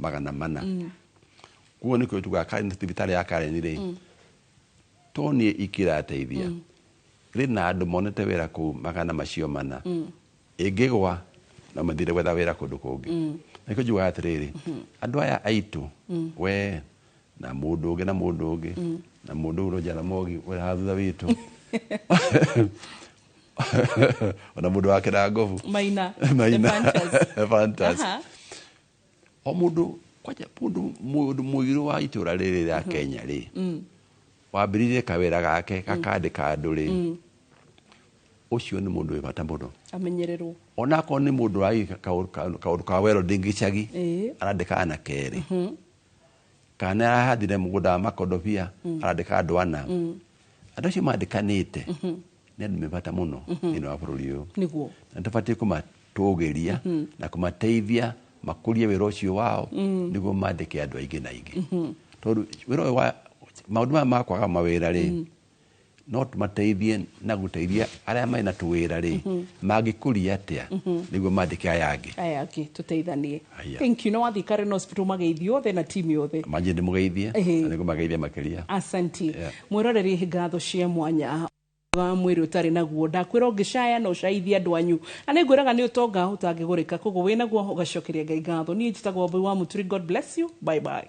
B: 400. Koguo nĩkĩo tugaga Karen, thibitarĩ ya Karen rĩ, to niĩ ikĩrateithia, rĩ na andũ monete wĩra kũu magana macio mana. Ĩngĩgwa no mathire gwetha wĩra kũndũ kũngĩ. Nĩkĩo njugaga atĩrĩrĩ, andũ aya aitũ, we na mũndũ ũngĩ na mũndũ ũngĩ na mũndũ ũyũ Jaramogi ũrĩa haha thutha witũ, ona mũndũ wa Kĩrangobu.
A: Maina.
B: Maina.
A: The Fantas.
B: Fantas. O mũndũ kwanja, mũndũ mũirũ wa itũra rĩrĩ rĩa Kenya rĩ, wambĩrĩirie kawĩra gake gakandĩka andũ rĩ, ũcio nĩ mũndũ wĩ bata mũno.
A: Amenyererwo.
B: Onakorwo nĩ mũndũ ũragĩka kaũndũ ka welding gĩcagi, arandĩka anake erĩ, kana arahandire mũgũnda wa makondobia, arandĩka andũ ana. Andũ acio mandĩkanĩte nĩ andũ me bata mũno thĩinĩ wa bũrũri ũyũ, na tũbatiĩ kũmatũgĩria na kũmateithia makũrie wĩra ũcio wao, nĩguo mandĩke andũ aingĩ na aingĩ, tondũ wĩra ũyũ wa maũndũ maya ma kwaga mawĩra rĩ, no tũmateithie na gũteithia arĩa mena tũwĩra rĩ, mangĩkũria atĩa nĩguo mandĩke aya angĩ.
A: Aya angĩ tũteithanie.
B: Aya.
A: Thank you. No wathiĩ Karen Hospital mageithio othe na timu yothe.
B: Manjĩ ndĩmũgeithie na nĩngũmageithia makĩria.
A: Asanti.
B: Yeah.
A: Mwĩroreri, ngatho cia mwanya wa mwĩrĩ ũtarĩ naguo, ndakwĩra ũngĩcaya no ũcaithie andũ anyu, na nĩngwĩraga nĩ ũtonga ũtangĩgũrĩka, koguo wĩnaguo ũgacokeria Ngai ngatho. Niĩ njĩtagwo Wambui wa Mũturi. God bless you. Bye bye.